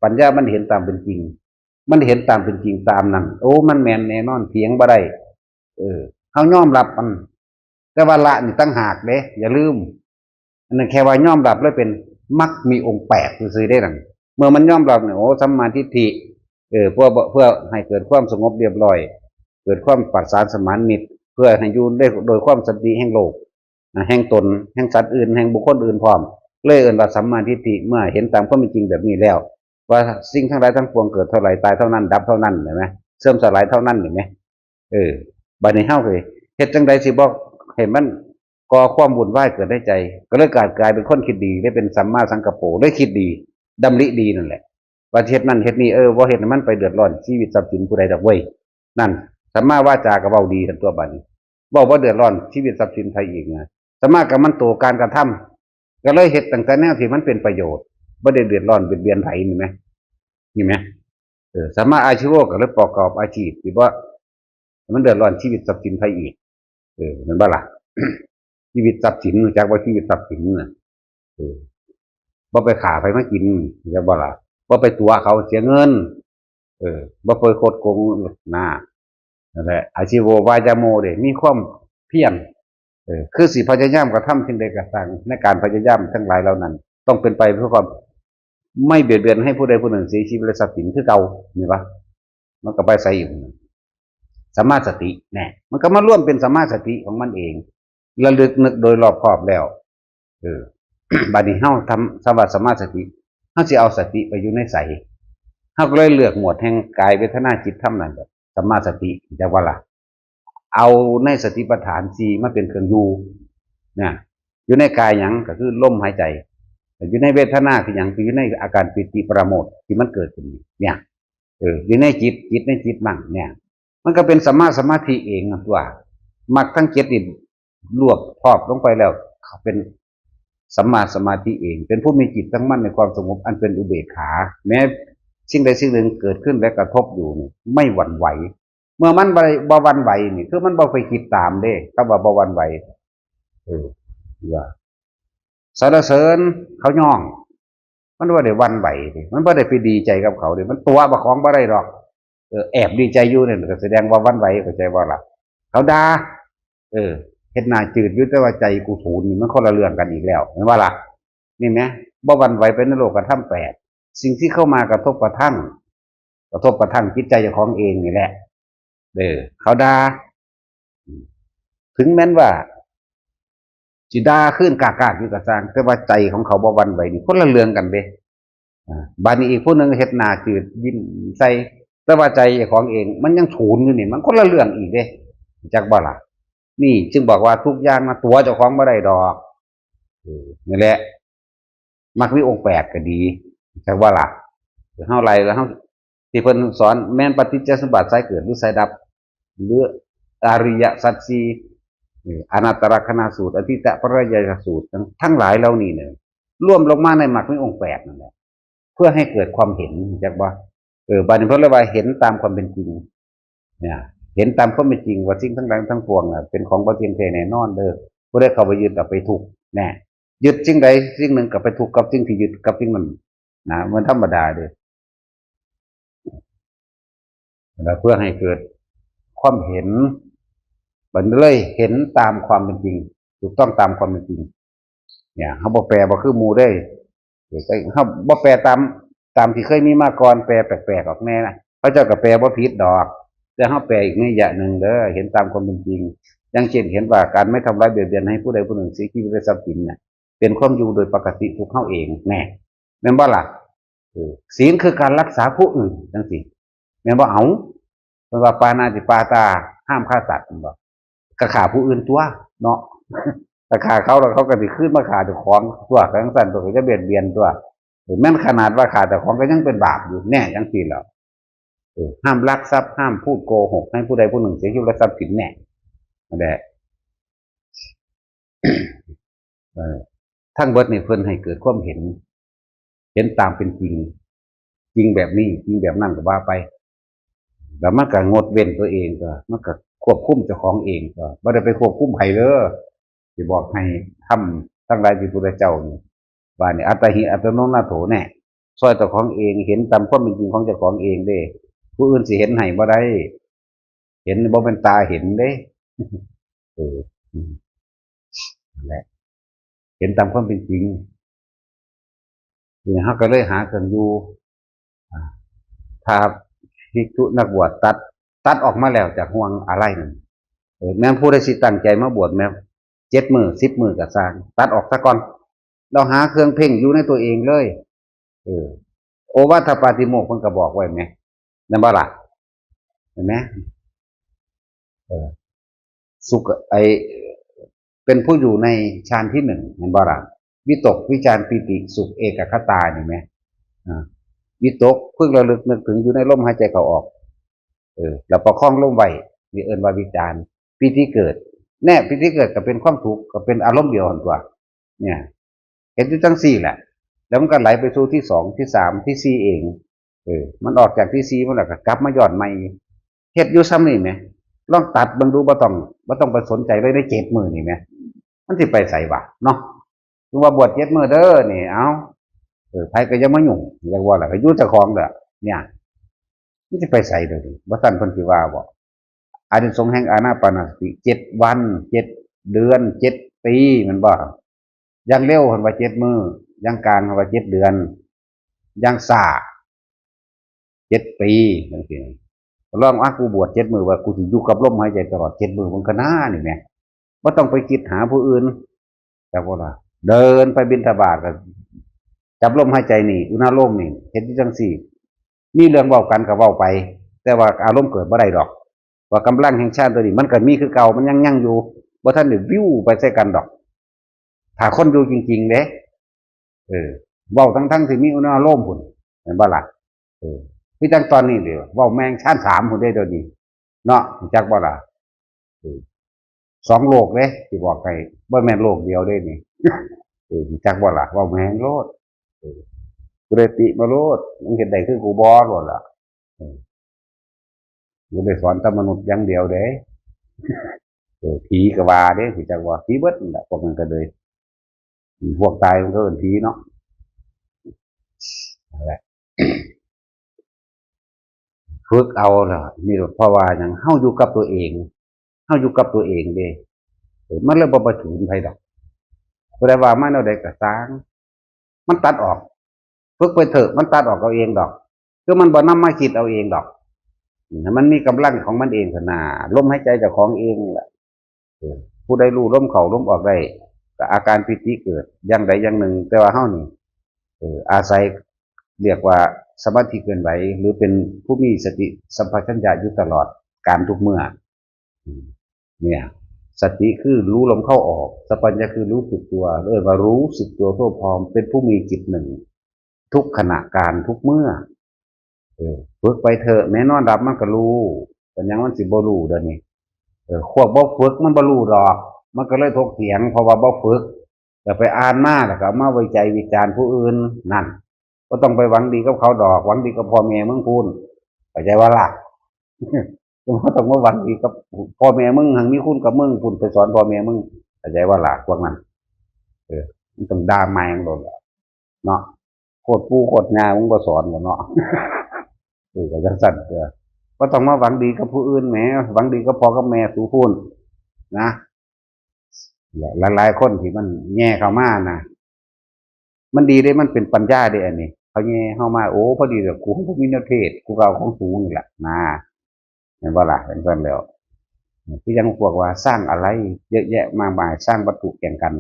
ปัญญามันเห็นตามเป็นจริง มันเห็นตามเป็นจริงตามนั้น โอ้ มันแม่นแน่นอน เถียงบ่ได้ เออ เฮายอมรับมัน แต่ว่าละนี่ต่างหากเด้ อย่าลืม อันนั้นแค่ว่ายอมรับเลยเป็นมรรคมีองค์แปดซื่อๆเด้นั่น เมื่อมันยอมรับเนี่ย โอ้ สัมมาทิฏฐิ เออ เพื่อ เพื่อให้เกิดความสงบเรียบร้อย เกิดความปราศจากสมานมิตร เพื่อให้อยู่ได้โดยความสันติแห่งโลก อ่ะ แห่งตน แห่งสัตว์อื่น แห่งบุคคลอื่นพร้อม เลยเอิ้นว่าสัมมาทิฏฐิ เมื่อเห็นตามความเป็นจริงแบบนี้แล้ว ว่าสิ่งทั้งหลายทั้งปวงเกิดเท่าไหร่ตายเท่านั้น ดับเท่านั้น เห็นไหม เสื่อมสลายเท่านั้น เห็นไหม เออ บัดนี้เฮาสิเฮ็ดจั่งใดสิบ่ให้มันก่อความวุ่นวายเกิดในใจ ก็เลยกลาย กลายเป็นคนคิดดี ได้เป็นสัมมาสังกัปโป ได้คิดดี ดำริดีนั่นแหละ ว่าสิเฮ็ดนั่นเฮ็ดนี่ เออ บ่เฮ็ดให้มันไปเดือดร้อนชีวิตทรัพย์สินผู้ใดดอกเว้ย นั่น สัมมาวาจาก็เว้าดีซั่นตัวบัดนี้ เว้าบ่เดือดร้อนชีวิตทรัพย์สินไผอีกนะ สัมมากัมมันโต การกระทำ ก็เลยเฮ็ดตั้งแต่แนวที่มันเป็นประโยชน์ บ่ได้เดือดร้อนเบียดเบียนไผ นี่แหม นี่แหม เออ สัมมาอาชีโว ก็เลยประกอบอาชีพที่บ่ให้มันเดือดร้อนชีวิตทรัพย์สินไผอีก เออ แม่นบ่ล่ะ ชีวิตทรัพย์สิน รู้จักบ่ ชีวิตทรัพย์สินน่ะ เออ บ่ไปฆ่าไผมากิน รู้จักบ่ล่ะ บ่ไปตั๋วเขาเสียเงิน เออ บ่ไปคดโกงนะ นั่นแหละ อาชีโววายาโมเด้ มีความเพียร เออ คือสิพยายามกระทำสิ่งใดก็ตาม ในการพยายามทั้งหลายเหล่านั้น ต้องเป็นไปเพื่อความไม่เบียดเบียนให้ผู้ใดผู้หนึ่งเสียชีวิตและทรัพย์สินคือเก่า นี่ปะ มันก็ไปใส่อยู่นั่น สัมมาสติแน่ มันก็มารวมเป็นสัมมาสติของมันเอง ระลึกนึกโดยรอบคอบแล้ว เออ บัดนี้เฮาทำ สำหรับสัมมาสติ เฮาสิเอาสติไปอยู่ในใส เฮาก็เลยเลือกหมวดแห่งกายเวทนาจิตธรรมนั่นแหละ สัมมาสติ จักว่าล่ะ เอาในสติปัฏฐานสี่มาเป็นเครื่องอยู่ เนี่ย อยู่ในกายหยังก็คือลมหายใจ อยู่ในเวทนาคือหยัง คืออยู่ในอาการปีติปราโมทย์ที่มันเกิดขึ้น เนี่ย เออ อยู่ในจิต จิตในจิตมั่ง เนี่ย มันก็เป็นสัมมาสมาธิเองอะตัว มรรคทั้งเจ็ดนี่รวบครอบลงไปแล้ว เป็นสัมมาสมาธิเอง เป็นผู้มีจิตตั้งมั่นในความสงบอันเป็นอุเบกขา แม้สิ่งใดสิ่งหนึ่งเกิดขึ้นและกระทบอยู่เนี่ย ไม่หวั่นไหว เมื่อมันบ่ บ่หวั่นไหวนี่ คือมันบ่ไปคิดตามเด้ คำว่าบ่หวั่นไหว เออ ว่า สรรเสริญเขาย่อง มันบ่ได้หวั่นไหวเด้ มันบ่ได้ไปดีใจกับเขาเด้ มันตั๋วบ่าของบ่ได้ดอก เออ แอบดีใจอยู่เนี่ย ก็แสดงว่าหวั่นไหว เข้าใจบ่ล่ะ เขาด่า เออ เฮ็ดหน้าจืดอยู่ แต่ว่าใจกูสูนนี่ มันคนละเรื่องกันอีกแล้ว แม่นบ่ล่ะ นี่แหม บ่หวั่นไหวไปในโลกธรรมแปด สิ่งที่เข้ามากระทบกระทั่ง กระทบกระทั่งจิตใจเจ้าของเองนี่แหละ เด้อ เขาด่า ถึงแม้นว่าสิด่าคืนกากๆอยู่ก็ซ่าง แต่ว่าใจของเขาบ่หวั่นไหวนี่คนละเรื่องกันเด้ อ่า บาดนี้อีกผู้หนึ่งเฮ็ดหน้าจืดยิ้มใส่ แต่ว่าใจเจ้าของเองมันยังศูนย์อยู่นี่ มันคนละเรื่องอีกเด้ จักบ่ล่ะ นี่จึงบอกว่าทุกอย่างนะตัวเจ้าของบ่ได้ดอก เออ นี่แหละ มรรคมีองค์แปดก็ดี จักบ่ล่ะ เฮาไล่แล้วเฮา ที่เพิ่นสอนแม่นปฏิจจสมบัติสายเกิดหรือสายดับ หรืออริยสัจสี่ เอ่อ อนัตตลักษณสูตร อธิตตปริยายสูตร ทั้ง ทั้งหลายเหล่านี้เนี่ย รวมลงมาในมรรคมีองค์แปดนั่นแหละ เพื่อให้เกิดความเห็น จักบ่ เออ บาดนี้เพิ่นเลยว่าเห็นตามความเป็นจริง เนี่ย เห็นตามความเป็นจริงว่าสิ่งทั้งหลายทั้งปวงน่ะ เป็นของบ่เที่ยงแท้แน่นอนเด้อ ผู้ใดเข้าไปยึดก็ไปทุกข์แน่ ยึดสิ่งใดสิ่งหนึ่งก็ไปทุกข์กับสิ่งที่ยึดกับสิ่งนั้นนะ มันธรรมดาเด้อ แล้วเพื่อให้เกิดความเห็น มันเลยเห็นตามความเป็นจริง ถูกต้องตามความเป็นจริง เนี่ย เฮาบ่แปลบ่คือหมู่เด้ เฮาบ่แปลตาม ตามที่เคยมีมาก่อน แปลแปลกๆออกแน่นะ เขาเจ้าก็แปลบ่ผิดดอก แต่เฮาแปลอีกนัยยะหนึ่งเด้อ เห็นตามความเป็นจริง อย่างเช่นเห็นว่าการไม่ทำร้ายเบียดเบียนให้ผู้ใดผู้หนึ่งเสียชีวิตและทรัพย์สินเนี่ย เป็นความอยู่โดยปกติทุกเฮาเอง แน่ แม่นบ่ล่ะ เออ ศีลคือการรักษาผู้อื่น จังซี่ แม่นบ่ เอา เพิ่นว่าปาณาติปาตา ห้ามฆ่าสัตว์ แม่นบ่ ก็ฆ่าผู้อื่นตั๊ว เนาะ ถ้าฆ่าเขาแล้วเขาก็สิคืนมาฆ่าเจ้าของตั๊ว จั่งซั้นตั๊ว ก็จะเบียดเบียนตั๊ว เออ แม่นขนาดว่าฆ่าเจ้าของก็ยังเป็นบาปอยู่ แน่ จังซี่แหล้ว เออ ห้ามลักทรัพย์ ห้ามพูดโกหก ให้ผู้ใดผู้หนึ่งเสียชีวิตและทรัพย์สิน แน่ นั่นแหละ เออ ทั้งเบิดนี่เพิ่นให้เกิดความเห็น เห็นตามเป็นจริง จริงแบบนี้ จริงแบบนั้นก็ว่าไป แล้วมันก็งดเว้นตัวเองตั๊ว มันก็ควบคุมเจ้าของเองตั๊ว บ่ได้ไปควบคุมไผเด้อ สิบอกให้ทำทั้งหลายที่พุทธเจ้านี่ ว่านี่ อัตตาหิอัตโนนาโถ แน่ ซ่อยเจ้าของเอง เห็นตามความเป็นจริงของเจ้าของเองเด้ ผู้อื่นสิเห็นให้บ่ได้ เห็นบ่เป็นตาเห็นเด้ เออ อืม นั่นแหละ เห็นตามความเป็นจริง นี่เฮาก็เลยหาเครื่องอยู่ อ่า ถ้าภิกษุนักบวชตัด ตัดออกมาแล้วจากห่วงอาลัยนั่น เออ แม่นผู้ใดสิตั้งใจมาบวชแม่น เจ็ดมื้อ สิบมื้อก็ซ่าง ตัดออกซะก่อน เราหาเครื่องเพ่งอยู่ในตัวเองเลย เออ โอวัฏฏปาติโมกข์เพิ่นก็บอกไว้แหม นั่นบ่ล่ะ เห็นไหม เออ สุข ไอ้ เป็นผู้อยู่ในฌานที่หนึ่ง เห็นบ่ล่ะ วิตก วิจาร ปีติ สุข เอกัคคตา นี่แหม อ่า วิตก พึงระลึกนึกถึงอยู่ในลมหายใจเข้าออก เออ แล้วประคองลมไว้ นี่เอิ้นว่าวิจาร ปีติเกิด แน่ ปีติเกิดก็เป็นความสุข ก็เป็นอารมณ์เดียวกันตั๊ว เนี่ย เฮ็ดอยู่จั่งซี้แหละ แล้วมันก็ไหลไปสู่ที่สอง ที่สาม ที่สี่เอง เออ มันออกจากที่สี่มาแล้วก็กลับมาย้อนใหม่ เฮ็ดอยู่ซ่ำนี่แหม ลองตัดเบิ่งดู บ่ต้อง บ่ต้องไปสนใจเลยในเจ็ดมื้อนี่แหม มันสิไปไสวะ เนาะ คือว่าบวชเจ็ดมื้อเด้อนี่ เอ้า เออ ไผก็อย่ามายุ่ง อยากว่าล่ะ ก็อยู่เจ้าของเด้อ เนี่ย มันสิไปไสเด้อนี่ บ่ซั้นเพิ่นสิว่าบ่ อานิสงส์แห่งอานาปานสติ เจ็ดวัน เจ็ดเดือน เจ็ดปี แม่นบ่ อย่างเร็วเพิ่นว่าเจ็ดมื้อ อย่างกลางเพิ่นว่าเจ็ดเดือน อย่างช้า เจ็ดปี จั่งซี้ ลอง อ่ะ กูบวชเจ็ดมื้อ ว่ากูสิอยู่กับลมหายใจตลอดเจ็ดมื้อ มึงก็น่านี่แหม บ่ต้องไปคิดหาผู้อื่น จักบ่ล่ะ เดินไปบิณฑบาตก็จับลมหายใจนี่ อุณาโลมนี่ เฮ็ดอยู่จั่งซี้ มีเรื่องเว้ากันก็เว้าไป แต่ว่าอารมณ์เกิดบ่ได้ดอก ว่ากำลังแห่งฌานตัวนี้ มันก็มีคือเก่า มันยังยังอยู่ บ่ทันได้วิวไปใส่กันดอก ถ้าคนอยู่จริงๆเด้ เออ เว้าทั้งๆที่มีอุณาโลมพุ้น เห็นบ่ล่ะ เออ คือจั่งตอนนี้เด้ เว้าแม่งฌานสามพุ้นเด้ เดี๋ยวนี้ เนาะ รู้จักบ่ล่ะ เออ สองโลกเด้ สิบอกให้ บ่แม่นโลกเดียวเด้นี่ เออ รู้จักบ่ล่ะ เว้าแม่งโลด เออ กูเลยติมาโลด มึงเฮ็ดได้คือกูบ่โลดล่ะ เออ บ่ได้สอนแต่มนุษย์อย่างเดียวเด้ เออ ผีก็ว่าเด้ รู้จักบ่ ผีเบิดนั่นแหละ พวกนั้นก็เลย พวกตายมันก็เป็นผีเนาะ นั่นแหละ ฝึกเอาล่ะ นี่เพราะว่าหยัง เฮาอยู่กับตัวเอง เฮาอยู่กับตัวเองเด้ เออ มันเลยบ่ไปถือไผดอก ผู้ใดว่ามาแนวใดก็ซ่าง มันตัดออก ฝึกไปเถอะ มันตัดออกเอาเองดอก คือมันบ่นำมาคิดเอาเองดอก ให้มันมีกำลังของมันเองเถอะนา ลมหายใจเจ้าของเองแหละ เออ ผู้ใดรู้ลมเข้าลมออกได้ ก็อาการปีติเกิดอย่างใดอย่างหนึ่ง แต่ว่าเฮานี่ เออ อาศัย เรียกว่าสมาธิเคลื่อนไหว หรือเป็นผู้มีสติสัมปชัญญะอยู่ตลอดการทุกเมื่อ อืม เนี่ย สติคือรู้ลมเข้าออก สัมปชัญญะคือรู้สึกตัว เรียกว่ารู้สึกตัวทั่วพร้อม เป็นผู้มีจิตหนึ่ง ทุกขณะการทุกเมื่อ เออ ฝึกไปเถอะ แม้นอนหลับมันก็รู้ เป็นหยังมันสิบ่รู้เดี๋ยวนี้ เออ พวกบ่ฝึกมันบ่รู้ดอก มันก็เลยถกเถียง เพราะว่าบ่ฝึก แต่ไปอ่านมาแล้วก็เอามาวิจัยวิจารณ์ผู้อื่น นั่น บ่ต้องไปหวังดีกับเขาดอก หวังดีกับพ่อแม่มึงพู้น เข้าใจว่าล่ะ บ่ต้องมาหวังดีกับพ่อแม่มึง หังมีคุณกับมึงพู้น ไปสอนพ่อแม่มึง เข้าใจว่าล่ะ พวกนั้น เออ มันต้องด่าแม่งโลดล่ะ เนาะ โคตรปู่โคตรย่ามึงบ่สอนกันเนาะ เออ ก็จังซั่น เออ บ่ต้องมาหวังดีกับผู้อื่นแหม หวังดีกับพ่อกับแม่สูพู้น นะ หลายๆคนที่มันแย่เข้ามานะ มันดีเด้ มันเป็นปัญญาเด้ อันนี้ เขาแย่เข้ามา โอ้ พอดีแบบกูบ่มีแนวเทศน์ กูก็เอาของสูนี่แหละนะ เห็นบ่ล่ะ เป็นต้นแล้ว ที่ยังพวกว่าสร้างอะไร เยอะแยะมากมาย สร้างวัตถุแข่งกัน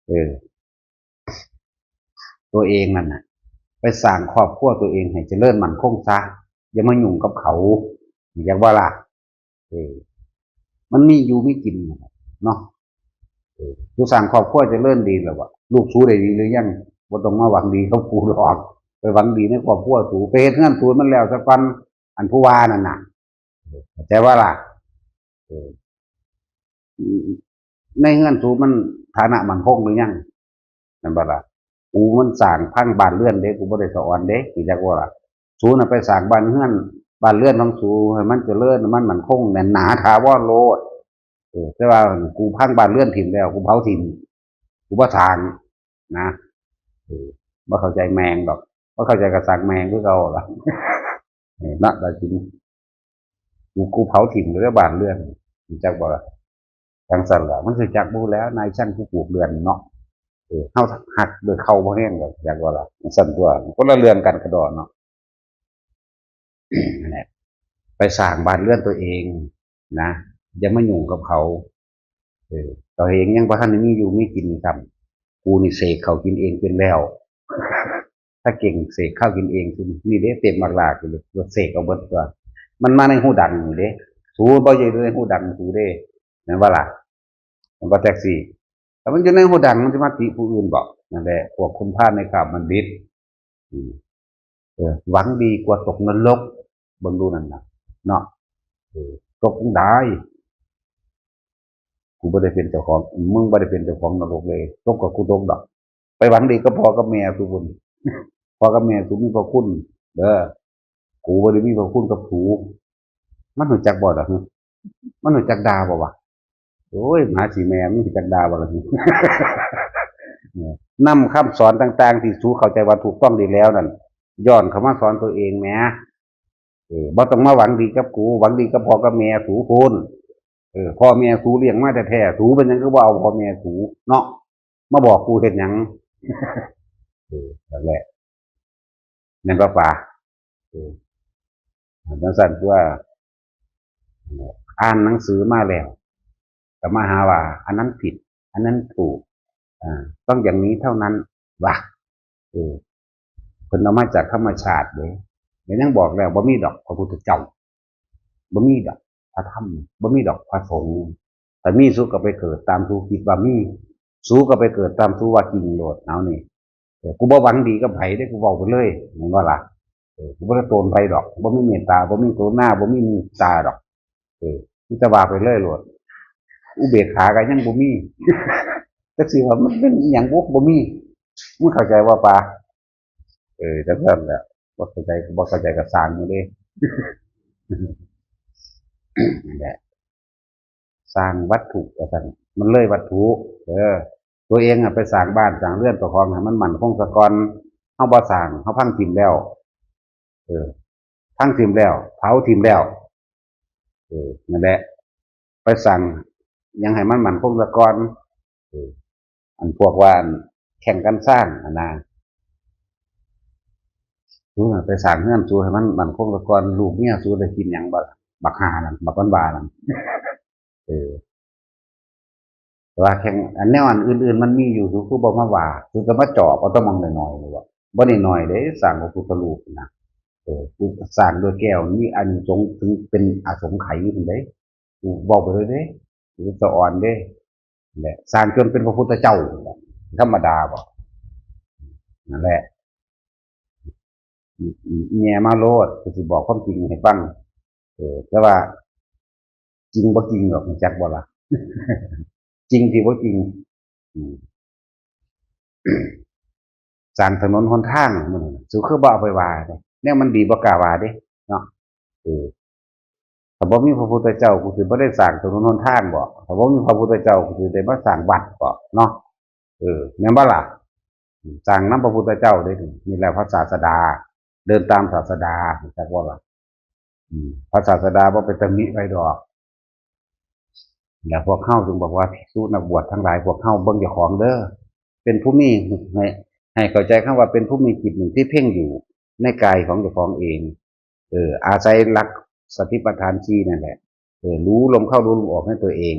เออ ตัวเองนั่นน่ะ ไปสร้างครอบครัวตัวเองให้เจริญมั่นคงซะ อย่ามายุ่งกับเขา อยากว่าล่ะ เออ มันมีอยู่มีกินเนาะ เออ กูสร้างครอบครัวเจริญดีแล้ววะ ลูกสูได้ดีหรือยัง บ่ต้องมาหวังดีกับกูดอก ไปหวังดีในครอบครัวสู ไปเฮ็ดเฮือนสูมันแล้วซะก่อน อันผู้ว่านั่นน่ะ เข้าใจว่าล่ะ เออ ในเฮือนสูมันฐานะมั่นคงหรือยัง นั่นบ่ล่ะ กูมันสร้างพังบ้านเรือนเด้ กูบ่ได้สะออนเด้ กูจักว่าล่ะ สูน่ะไปสร้างบ้านเฮือน บ้านเรือนของสูให้มันเจริญ มันมั่นคง แน่นหนา ถาวรโลด เออ แต่ว่ากูพังบ้านเรือนถิ่มแล้ว กูเผาถิ่ม กูบ่สร้าง นะ เออ บ่เข้าใจแม่งดอก บ่เข้าใจก็สร้างแม่งคือเก่าล่ะ เออ นะ แต่จริง กู กูเผาถิ่มเลยบ้านเรือน รู้จักบ่ล่ะ จังซั่นล่ะ มันสิจักบ่แล้ว นายช่างผู้ปลูกเรือนเนาะ เออ เฮาหักด้วยเข้าบ่แห้งดอก จักบ่ล่ะ จังซั่นตัว คนละเรื่องกันกระดอนเนาะ นั่นแหละ ไปสร้างบ้านเรือนตัวเองนะ อย่ามายุ่งกับเขา เออ ตัวเองยังบ่ทันได้มีอยู่มีกินซ้ำ กูนี่เสกข้าวกินเองเป็นแล้ว ถ้าเก่งเสกข้าวกินเองคือนี่เด้ เต็มหมากหลากอยู่เลย เสกเอาเบิดตัว มันมาในหูดังนี่เด้ สูบ่อยู่ในหูดังสูเด้ แม่นบ่ล่ะ มันบ่แท็กซี่ แต่มันอยู่ในหูดังมันสิมาติผู้อื่นบ่ นั่นแหละ พวกคนพาลในคราบบัณฑิต อืม เออ หวังดีกว่าตกนรก เบิ่งดูนั่นน่ะ เนาะ เออ ตกจั่งใด กูบ่ได้เป็นเจ้าของ มึงบ่ได้เป็นเจ้าของนรกเลย ตกกับกูตกดอก ไปหวังดีกับพ่อกับแม่สูพู้น พ่อกับแม่สูมีพระคุณ เด้อ กูบ่ได้มีพระคุณกับสู มันรู้จักบ่ล่ะ มันรู้จักด่าบ่วะ โอ้ย หมาสิแม่ มันรู้จักด่าบ่ล่ะ นำคำสอนต่างๆ ที่สูเข้าใจว่าถูกต้องดีแล้วนั่น ย้อนเข้ามาสอนตัวเองแหม เออ บ่ต้องมาหวังดีกับกู หวังดีกับพ่อกับแม่สูพู้น เออ พ่อแม่สูเลี้ยงมาแท้ๆ สูเป็นหยังคือบ่เอาพ่อแม่สูเนาะ มาบอกกูเฮ็ดหยัง เออ นั่นแหละ แม่นบ่ปา เออ จังซั่นตัว อ่านหนังสือมาแล้ว ก็มาหาว่า อันนั้นผิด อันนั้นถูก อ่า ต้องอย่างนี้เท่านั้น วะ เออ เพิ่นเอามาจากธรรมชาติเด้ แล้วยังบอกแล้ว บ่มีดอกพระพุทธเจ้า บ่มีดอกพระธรรม บ่มีดอกพระสงฆ์ ถ้ามีสูก็ไปเกิดตามสูคิดว่ามี สูก็ไปเกิดตามสูว่าจริงโลด เอานี่ เออ กูบ่หวังดีกับไผเด้ กูเว้าไปเลย แม่นบ่ล่ะ เออ กูบ่ได้โตนไผดอก บ่มีเมตตา บ่มีกรุณา บ่มีมุทิตาดอก เออ มีแต่ว่าไปเลยโลด อุเบกขาก็ยังบ่มี จักสิว่ามันเป็นอีหยังบุ บ่มี มึงเข้าใจบ่ปา เออ จังซั่นแหละ บ่เข้าใจ บ่เข้าใจก็ซ่างอยู่เด้ นั่นแหละ สร้างวัตถุว่าซั่น มันเลยวัตถุ เออ ตัวเองอะไปสร้างบ้านสร้างเรือนเจ้าของให้มันมั่นคงซะก่อน เฮาบ่สร้าง เฮาพังถิ่มแล้ว เออ พังถิ่มแล้ว เผาถิ่มแล้ว เออ นั่นแหละ ไปสร้างหยังให้มันมั่นคงซะก่อน เออ อันพวกว่าอันแข่งกันสร้างอะนะ สูน่ะไปสร้างเฮือนสูให้มันมั่นคงซะก่อน ลูกเมียสูได้กินหยังบ่ล่ะ บักห่านั่น บักมันว่านั่น เออ แต่ว่าแค่อันแนวอันอื่นๆมันมีอยู่ สูคือบ่มาว่า สูจะมาจอบเอาแต่หม่องน้อยๆนี่บ่ บ่น้อยๆเด้ สร้างพระพุทธรูปนะ เออ กูสร้างด้วยแก้ว มีอานิสงส์ถึงเป็นอสงไขยอยู่เด้ กูเว้าไปเลยเด้ กูสะออนเด้ นั่นแหละ สร้างจนเป็นพระพุทธเจ้านั่นแหละ ธรรมดาบ่ นั่นแหละ แง่มาโลด กูสิบอกความจริงให้ฟัง เออ แต่ว่า จริงบ่จริงดอก รู้จักบ่ล่ะ จริงสิบ่จริง อืม สร้างถนนหนทางมื้อนั้นน่ะ สูคือบ่เอาไปว่าเด้ แนวมันดีบ่กล้าว่าเด้ เนาะ เออ ถ้าบ่มีพระพุทธเจ้า กูสิบ่ได้สร้างถนนหนทางบ่ ถ้าบ่มีพระพุทธเจ้า กูสิได้มาสร้างวัดบ่ เนาะ เออ แม่นบ่ล่ะ สร้างนำพระพุทธเจ้าเด้ นี่แหละพระศาสดา เดินตามศาสดา รู้จักบ่ล่ะ อืม พระศาสดาบ่ไปตำหนิไผดอก แล้วพวกเฮาจึงบอกว่า ภิกษุนักบวชทั้งหลาย พวกเฮาเบิ่งเจ้าของเด้อ เป็นผู้มี ให้ ให้เข้าใจคำว่าเป็นผู้มีจิตหนึ่งที่เพ่งอยู่ในกายของเจ้าของเอง เออ อาศัยหลักสติปัฏฐานสี่นั่นแหละ เออ รู้ลมเข้ารู้ลมออกในตัวเอง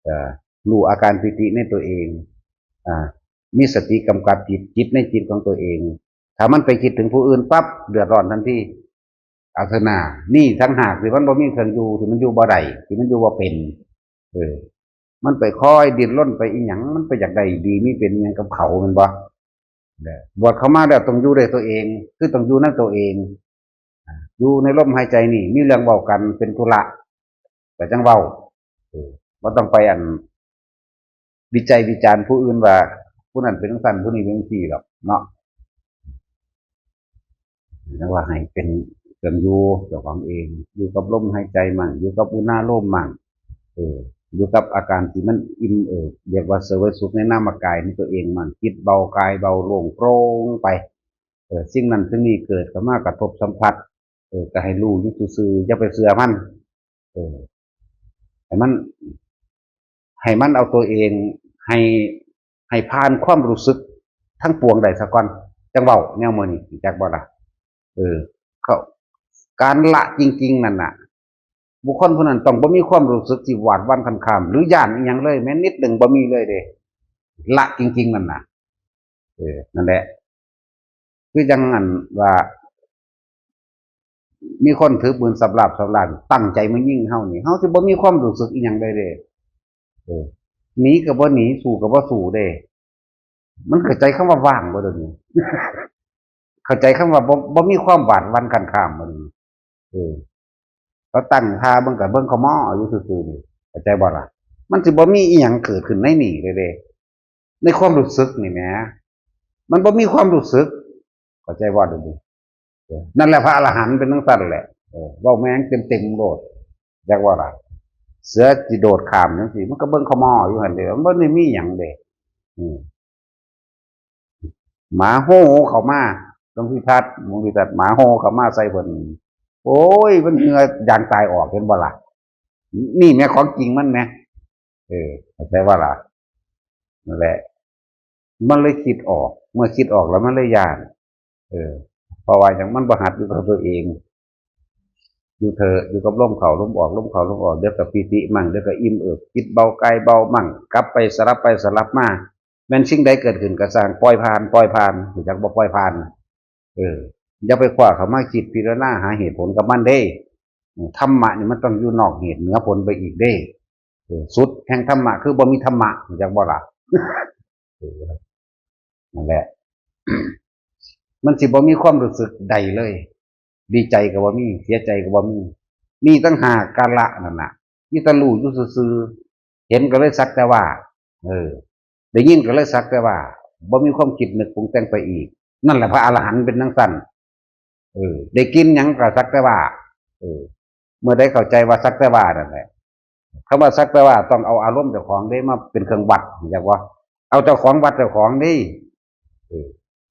เอ่อ รู้อาการปีติในตัวเอง อ่า มีสติกำกับจิต จิตในจิตของตัวเอง ถ้ามันไปคิดถึงผู้อื่นปั๊บ เดือดร้อนทันที เอาเถอะนา นี่ต่างหากที่มันบ่มีเครื่องอยู่ ที่มันอยู่บ่ได้ ที่มันอยู่บ่เป็น เออ มันไปคอยดิ้นรนไปอีหยัง มันไปอยากได้ดีมีเป็นอีหยังกับเขา แม่นบ่ เด้อ บวชเข้ามาแล้วต้องอยู่ด้วยตัวเอง คือต้องอยู่นำตัวเอง อ่า อยู่ในลมหายใจนี่ มีเรื่องเว้ากันเป็นธุระ ก็จั่งเว้า เออ บ่ต้องไปอัน วิจัยวิจารณ์ผู้อื่นว่า ผู้นั้นเป็นจั่งซั้น ผู้นี้เป็นจั่งซี้ดอกเนาะ จั่งว่าให้เป็นเครื่องอยู่เจ้าของเอง อยู่กับลมหายใจมั่ง อยู่กับอุณาโลมมั่ง เออ อยู่กับอาการที่มันอิ่มเอิบ เรียกว่าเสวยสุขในนามกายของตัวเองมั่ง จิตเบากายเบาโล่งโปร่งไป เออ สิ่งนั้นสิ่งนี้เกิดเข้ามากระทบสัมผัส เออ ก็ให้รู้อยู่ซื่อๆ อย่าไปเชื่อมัน เออ ให้มัน ให้มันเอาตัวเอง ให้ ให้ผ่านความรู้สึกทั้งปวงได้ซะก่อน จั่งเว้าแนวมื้อนี้ รู้จักบ่ล่ะ เออ เขา การละจริงๆนั่นน่ะ บุคคลผู้นั้นต้องบ่มีความรู้สึกที่หวาดหวั่นคันคาม หรือย้านอีหยังเลย แม้นิดหนึ่งบ่มีเลยเด้ ละจริงๆนั่นน่ะ เออ นั่นแหละ คือจั่งอันว่า มีคนถือปืนสับลาบสับลาบ ตั้งใจมายิงเฮานี่ เฮาสิบ่มีความรู้สึกอีหยังเลยเด้ เออ หนีก็บ่หนี สู้ก็บ่สู้เด้ มันเข้าใจคำว่าว่างบ่เดี๋ยวนี้ เข้าใจคำว่าบ่ บ่มีความหวาดหวั่นคันคามบ่เดี๋ยวนี้ เออ เขาตั้งท่าเบิ่งก็เบิ่งขม่ออยู่ซื่อๆนี่ เข้าใจบ่ล่ะ มันสิบ่มีอีหยังเกิดขึ้นในนี่เลยเด้ ในความรู้สึกนี่แหม มันบ่มีความรู้สึก เข้าใจบ่เดี๋ยวนี้ เออ นั่นแหละพระอรหันต์เป็นจั่งซั้นแหละ เออ เว้าแม่งเต็มๆโลด จักว่าล่ะ เสือสิโดดข้ามจั่งซี้ มันก็เบิ่งขม่ออยู่หั่นเด้ มันบ่ได้มีหยังเด้ อืม หมาเห่าเข้ามา หลวงพี่ทัด หลวงพี่ทัด หมาเห่าเข้ามาใส่เพิ่น โอ้ย มันเหงื่อยางตายออก เห็นบ่ล่ะ นี่แหมของจริงมันแหม เออ เข้าใจบ่ล่ะ นั่นแหละ มันเลยคิดออก เมื่อคิดออกแล้วมันเลยย้าน เออ เพราะว่าหยัง มันบ่หัดอยู่กับตัวเอง อยู่เถอะ อยู่กับลมเข้าลมออก ลมเข้าลมออก เดี๋ยวก็ปีติมั่ง เดี๋ยวก็อิ่มเอิบ จิตเบากายเบามั่ง กลับไปสลับไปสลับมา แม่นสิ่งใดเกิดขึ้นก็ซ่าง ปล่อยผ่าน ปล่อยผ่าน รู้จักบ่ ปล่อยผ่าน เออ อย่าไปคว้าเข้ามาคิดพิจารณาหาเหตุผลกับมันเด้ เออ ธรรมะนี่มันต้องอยู่นอกเหตุเหนือผลไปอีกเด้ เออ สุดแห่งธรรมะคือบ่มีธรรมะ รู้จักบ่ล่ะ เออ นั่นแหละ มันสิบ่มีความรู้สึกใดเลย ดีใจก็บ่มี เสียใจก็บ่มี มีต่างหาก กาละนั่นน่ะ มีแต่รู้อยู่ซื่อๆ เห็นก็เลยสักแต่ว่า เออ ได้ยินก็เลยสักแต่ว่า บ่มีความคิดนึกปรุงแต่งไปอีก นั่นแหละพระอรหันต์เป็นจั่งซั้น เออ ได้กินหยังก็สักแต่ว่า เออ เมื่อใดเข้าใจว่าสักแต่ว่านั่นแหละ คำว่าสักแต่ว่าต้องเอาอารมณ์เจ้าของเด้มาเป็นเครื่องวัด รู้จักบ่ เอาเจ้าของวัดเจ้าของเด้ เออ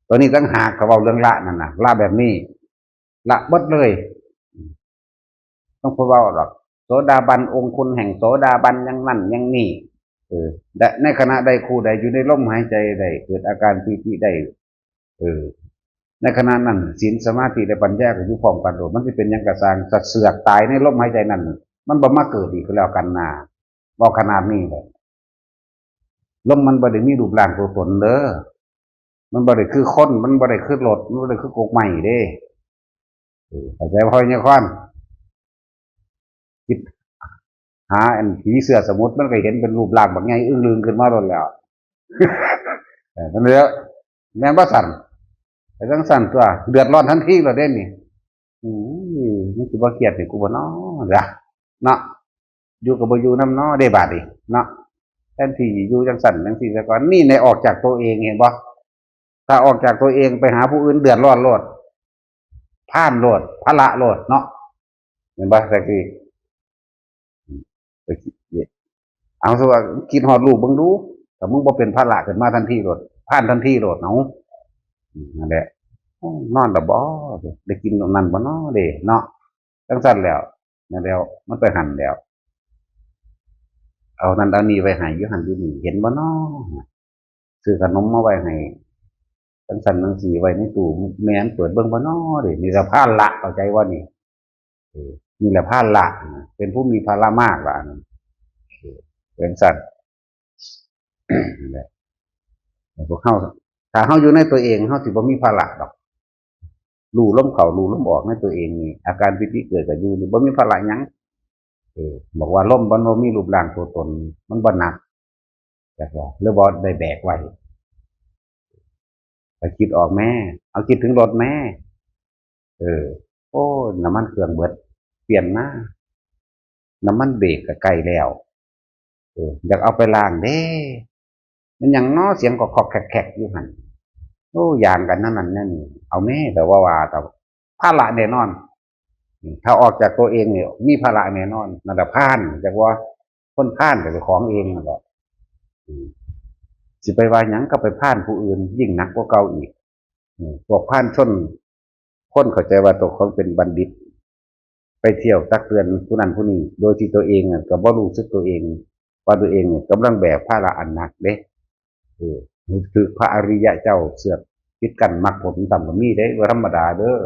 ตัวนี้ต่างหากเขาเว้าเรื่องละนั่นน่ะ ละแบบนี้ ละเบิดเลย ต้องไปเว้าดอก โสดาบันองค์คุณแห่งโสดาบันอย่างนั้นอย่างนี้ เออ และในขณะใดคู่ใดอยู่ในลมหายใจใดเกิดอาการปีติได้ เออ ในขณะนั้น ศีล สมาธิ และปัญญาก็อยู่พร้อมกันโลด มันสิเป็นหยังก็ซ่าง ถ้าเสือกตายในลมหายใจนั้น มันบ่มาเกิดอีกก็แล้วกันนา เว้าขนาดนี้เลย ลมมันบ่ได้มีรูปร่างตัวตนเด้อ มันบ่ได้คือคน มันบ่ได้คือรถ มันบ่ได้คือกกไม้เด้ เออ เข้าใจบ่ พ่อใหญ่คอน คิดหาอันผีเสื้อสมุทร มันก็เห็นเป็นรูปร่างบักใหญ่อึ้งลึงขึ้นมาโลดแล้ว เออ มันเด้อ แม่นบ่ซั่น แต่จั่งซั่นตั๊ว เดือดร้อนทันทีโลดเด้นี่ อืม มันสิบ่เครียดให้กูบ่น้อ ล่ะ เนาะ อยู่ก็บ่อยู่นำน้อเด้บาดนี้ เนาะ แทนที่อยู่จั่งซั่นจั่งซี้ซะก่อน นี่แหละออกจากตัวเอง เห็นบ่ ถ้าออกจากตัวเองไปหาผู้อื่น เดือดร้อนโลด พาลโลด ภาระโลดเนาะ เห็นบ่ จั่งซี้ ไปคิด เอาซะว่าคิดฮอดลูกเบิ่งดู ถ้ามึงบ่เป็นภาระขึ้นมาทันทีโลด พาลทันทีโลด เอา อืม นั่นแหละ โอ้ นอนแล้วบ่ ได้กินอันนั้นบ่น้อเด้ เนาะ จั่งซั่นแล้ว นั่นแล้ว มันไปหั่นแล้ว เอานั่นเอานี่ไว้ให้ อยู่หั่นอยู่นี่ เห็นบ่น้อ ซื้อขนมมาไว้ให้ จั่งซั่นจั่งซี้ ไว้ในตู้ แม่นเปิดเบิ่งบ่น้อเด้ นี่ละพาลละ เข้าใจบ่นี่ เออ นี่แหละพาลละ เป็นผู้มีภาระมากล่ะ เออ เป็นซั่น นั่นแหละ พวกเฮา ถ้าเฮาอยู่ในตัวเอง เฮาสิบ่มีภาระดอก รู้ลมเข้า รู้ลมออกในตัวเองนี่ อาการปีติเกิดก็อยู่ บ่มีภาระหยัง เออ บอกว่าลมมันบ่มีรูปร่างตัวตน มันบ่หนัก จักว่า หรือบ่ได้แบกไว้ ไปคิดออกแม่ เอาคิดถึงรถแม่ เออ โอ้ย น้ำมันเครื่องเบิด เปลี่ยนมา น้ำมันเบรกก็ใกล้แล้ว เออ อยากเอาไปล้างเด้ มันหยังน้อ เสียงก็คอกแคกๆ อยู่หั่น โอ้ ยางกันนั่นนั่นนั่นนี่ เอาแม่ แต่ว่าว่าแต่ภาระแน่นอน อืม ถ้าออกจากตัวเองเนี่ย มีภาระแน่นอน นั่นแหละพาล จักว่า คนพาลก็เจ้าของเองนั่นแหละ อืม สิไปว่าหยังก็ไปพาลผู้อื่น ยิ่งหนักกว่าเก่าอีก อืม พวกพาลชน คนเข้าใจว่าตัวของเป็นบัณฑิต ไปเที่ยวตักเตือนผู้นั้นผู้นี้ โดยที่ตัวเองน่ะก็บ่รู้สึกตัวเอง ว่าตัวเองเนี่ยกำลังแบกภาระอันหนักเด้ เออ ถือพระอริยะเจ้าเสือกปิดกั้นมรรคผลต่ำกว่ามีเด้ บ่ธรรมดาเด้อ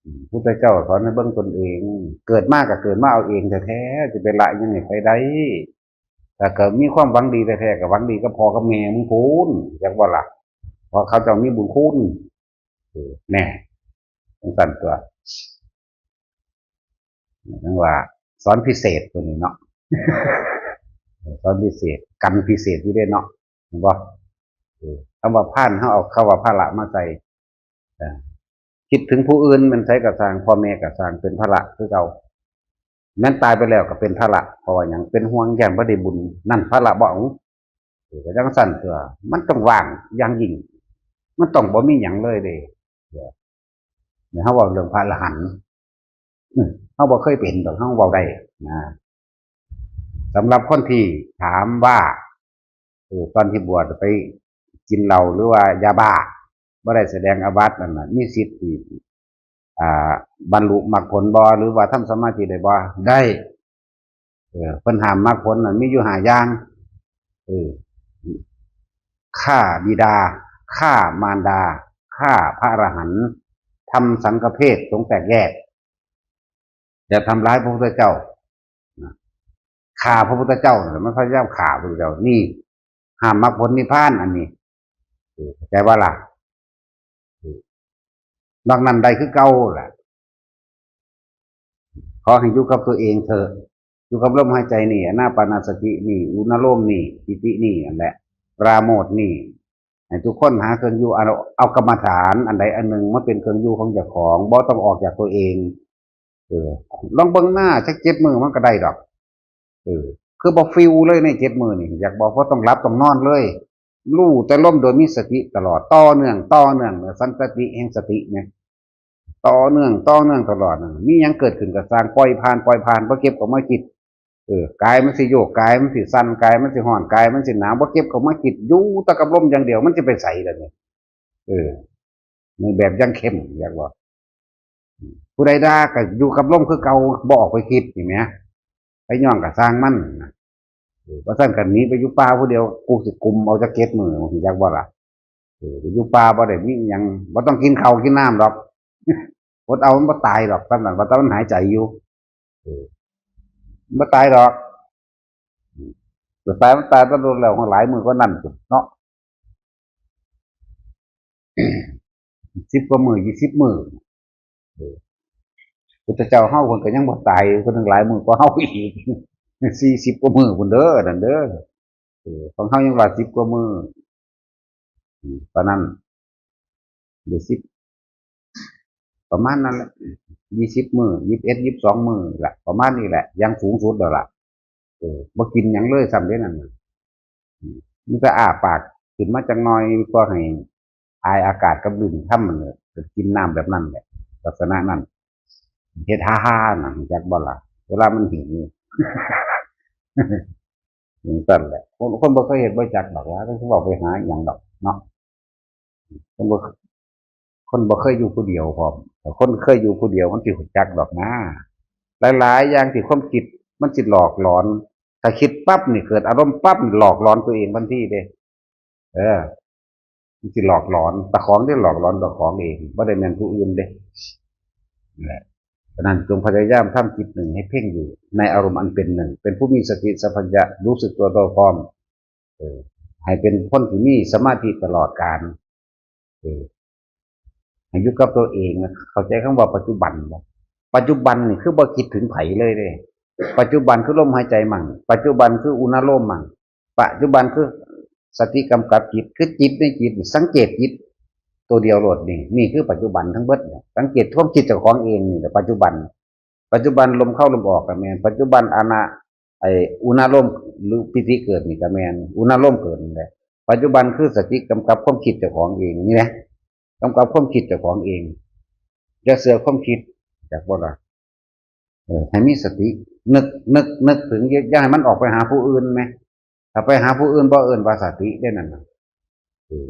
อืม พุทธเจ้าสอนให้เบิ่งตนเอง เกิดมาก็เกิดมาเอาเองแท้ๆ สิไปละหยังให้ไผได้ ถ้าก็มีความหวังดีแท้ๆ ก็หวังดีกับพ่อกับแม่มึงพู้น จักบ่ล่ะ เพราะเขาเจ้ามีบุญคุณ เออ แน่ จั่งซั่นตั๊ว จั่งว่า สอนพิเศษตัวนี้เนาะ สอนพิเศษ กันพิเศษอยู่เด้เนาะ เห็นบ่ เออ คำว่าพาล เฮาเอาคำว่าภาระมาใส่ เออ คิดถึงผู้อื่น แม่นไสก็ซ่าง พ่อแม่ก็ซ่าง เป็นภาระคือเก่า แม่นตายไปแล้วก็เป็นภาระ เพราะว่าหยัง เป็นห่วงย้านบ่ได้บุญ นั่นภาระบ่เอา เออ ก็จั่งซั่นตั๊ว มันต้องว่างอย่างยิ่ง มันต้องบ่มีหยังเลยเด้ เดี๋ยว เดี๋ยวเฮาเว้าเรื่องพระอรหันต์ อืม เฮาบ่เคยเป็นดอก เฮาเว้าได้นะ สำหรับคนที่ถามว่า เออ ตอนที่บวชไปกินเหล้าหรือว่ายาบ้า บ่ได้แสดงอาบัตินั่นน่ะ มีสิทธิ์ที่ อ่า บรรลุมรรคผลบ่ หรือว่าทำสมาธิได้บ่ ได้ เออ เพิ่นห้ามมรรคผลน่ะ มีอยู่ห้าอย่าง เออ ฆ่าบิดา ฆ่ามารดา ฆ่าพระอรหันต์ ทำสังฆเพศ สงฆ์แตกแยก อย่าทำร้ายพระพุทธเจ้า นะ ฆ่าพระพุทธเจ้าน่ะ มันพยายามฆ่าพระพุทธเจ้า นี่ ห้ามมรรคผลนิพพาน อันนี้ เออ เข้าใจบ่ล่ะ เออ นอกนั้นได้คือเก่าแหละ ขอให้อยู่กับตัวเองเถอะ อยู่กับลมหายใจนี่ อานาปานสตินี่ อนุโลมนี่ ปิตินี่ นั่นแหละ ปราโมทย์นี่ ให้ทุกคนหาเครื่องอยู่ เอา เอากรรมฐานอันใดอันหนึ่งมาเป็นเครื่องอยู่ของเจ้าของ บ่ต้องออกจากตัวเอง เออ ลองเบิ่งหน้าจักเจ็ดมื้อมันก็ได้ดอก เออ คือบ่ฟิวเลยในเจ็ดมื้อนี่ อยากบอกว่าต้องหลับต้องนอนเลย รู้แต่ลมโดยมีสติตลอด ต่อเนื่อง ต่อเนื่อง สันตติแห่งสติเนี่ย ต่อเนื่อง ต่อเนื่องตลอดน่ะ มีหยังเกิดขึ้นก็ซ่าง ปล่อยผ่าน ปล่อยผ่าน บ่เก็บเข้ามาคิด เออ กายมันสิโยก กายมันสิสั่น กายมันสิร้อน กายมันสิหนาว บ่เก็บเข้ามาคิด อยู่แต่กับลมอย่างเดียว มันสิไปไสล่ะเนี่ย เออ ในแบบอย่างเข้ม อยากว่า ผู้ใดด่าก็อยู่กับลมคือเก่า บ่ออกไปคิด นี่แหม ไปย่องก็ซ่างมันนะ เออ บ่ซั้นก็หนีไปอยู่ป่าผู้เดียว กูสิกุมเอาจักเจ็ดมื้อ อยากบ่ล่ะ เออ อยู่ป่าบ่ได้มีหยัง บ่ต้องกินข้าวกินน้ำดอก อดเอามันบ่ตายดอก ซ้ำนั่น ว่าแต่มันหายใจอยู่ เออ มันบ่ตายดอก อืม สุดท้ายมันตายตะโดนแล้ว หลายมื้อกว่านั้นพุ้นเนาะ สิบกว่ามื้อ ยี่สิบมื้อ เออ พุทธเจ้าเฮาเพิ่นก็ยังบ่ตาย เพิ่นยังหลายมื้อกว่าเฮาอีก สี่สิบกว่ามื้อพุ้นเด้อ นั่นเด้อ เออ ของเฮายังว่าสิบกว่ามื้อ อืม ตอนนั้น เดี๋ยวสิบ ประมาณนั้นแหละ ยี่สิบมื้อ ยี่สิบเอ็ด ยี่สิบสองมื้อแหละ ประมาณนี้แหละ อย่างสูงสุดแล้วล่ะ เออ บ่กินหยังเลยซ้ำเด้นั่นน่ะ อืม มีแต่อ้าปากขึ้นมาจักหน่อย เพื่อให้อายอากาศกับลิ้นทำมันน่ะ ก็กินน้ำแบบนั้นแหละ ลักษณะนั้น เฮ็ดฮ่าๆ น่ะ รู้จักบ่ล่ะ เวลามันหิว จั่งซั้นแหละ คน คนบ่เคยเฮ็ดบ่จักดอกว่า ต้องเว้าไปหาอิหยังดอกเนาะ คนบ่ คนบ่เคยอยู่ผู้เดียวพร้อม แต่คนเคยอยู่ผู้เดียวมันสิรู้จักดอกนะ หลายๆ อย่างที่ความคิดมันสิหลอกหลอน ถ้าคิดปั๊บนี่ เกิดอารมณ์ปั๊บนี่ หลอกหลอนตัวเองทันทีเด้ เออ มันสิหลอกหลอน เจ้าของที่หลอกหลอนเจ้าของเอง บ่ได้แม่นผู้อื่นเด้ นั่นแหละ ฉะนั้นจงพยายามทำจิตหนึ่งให้เพ่งอยู่ในอารมณ์อันเป็นหนึ่ง เป็นผู้มีสติสัมปชัญญะ รู้สึกตัวทั่วพร้อม เออ ให้เป็นคนที่มีสมาธิตลอดกาล เออ ให้อยู่กับตัวเองนะ เข้าใจคำว่าปัจจุบันบ่ ปัจจุบันนี่คือบ่คิดถึงไผเลยเด้ ปัจจุบันคือลมหายใจมั่ง ปัจจุบันคืออุณาโลมมั่ง ปัจจุบันคือสติกำกับจิต คือจิตในจิต สังเกตจิตตัวเดียวโลดนี่ นี่คือปัจจุบันทั้งเบิดเนี่ย สังเกตความคิดเจ้าของเองนี่แหละปัจจุบัน ปัจจุบันลมเข้าลมออกก็แม่น ปัจจุบันอานา ไอ้อุณาโลมหรือปีติเกิดนี่ก็แม่น อุณาโลมเกิดนี่แหละ ปัจจุบันคือสติกำกับความคิดเจ้าของเองนี่แหละ กำกับความคิดเจ้าของเอง อย่าเชื่อความคิด จักบ่ล่ะ เออ ให้มีสติ นึก นึก นึกถึง อย่า อย่าให้มันออกไปหาผู้อื่นแหม ถ้าไปหาผู้อื่นบ่เอิ้นว่าสติเด้นั่นน่ะ เออ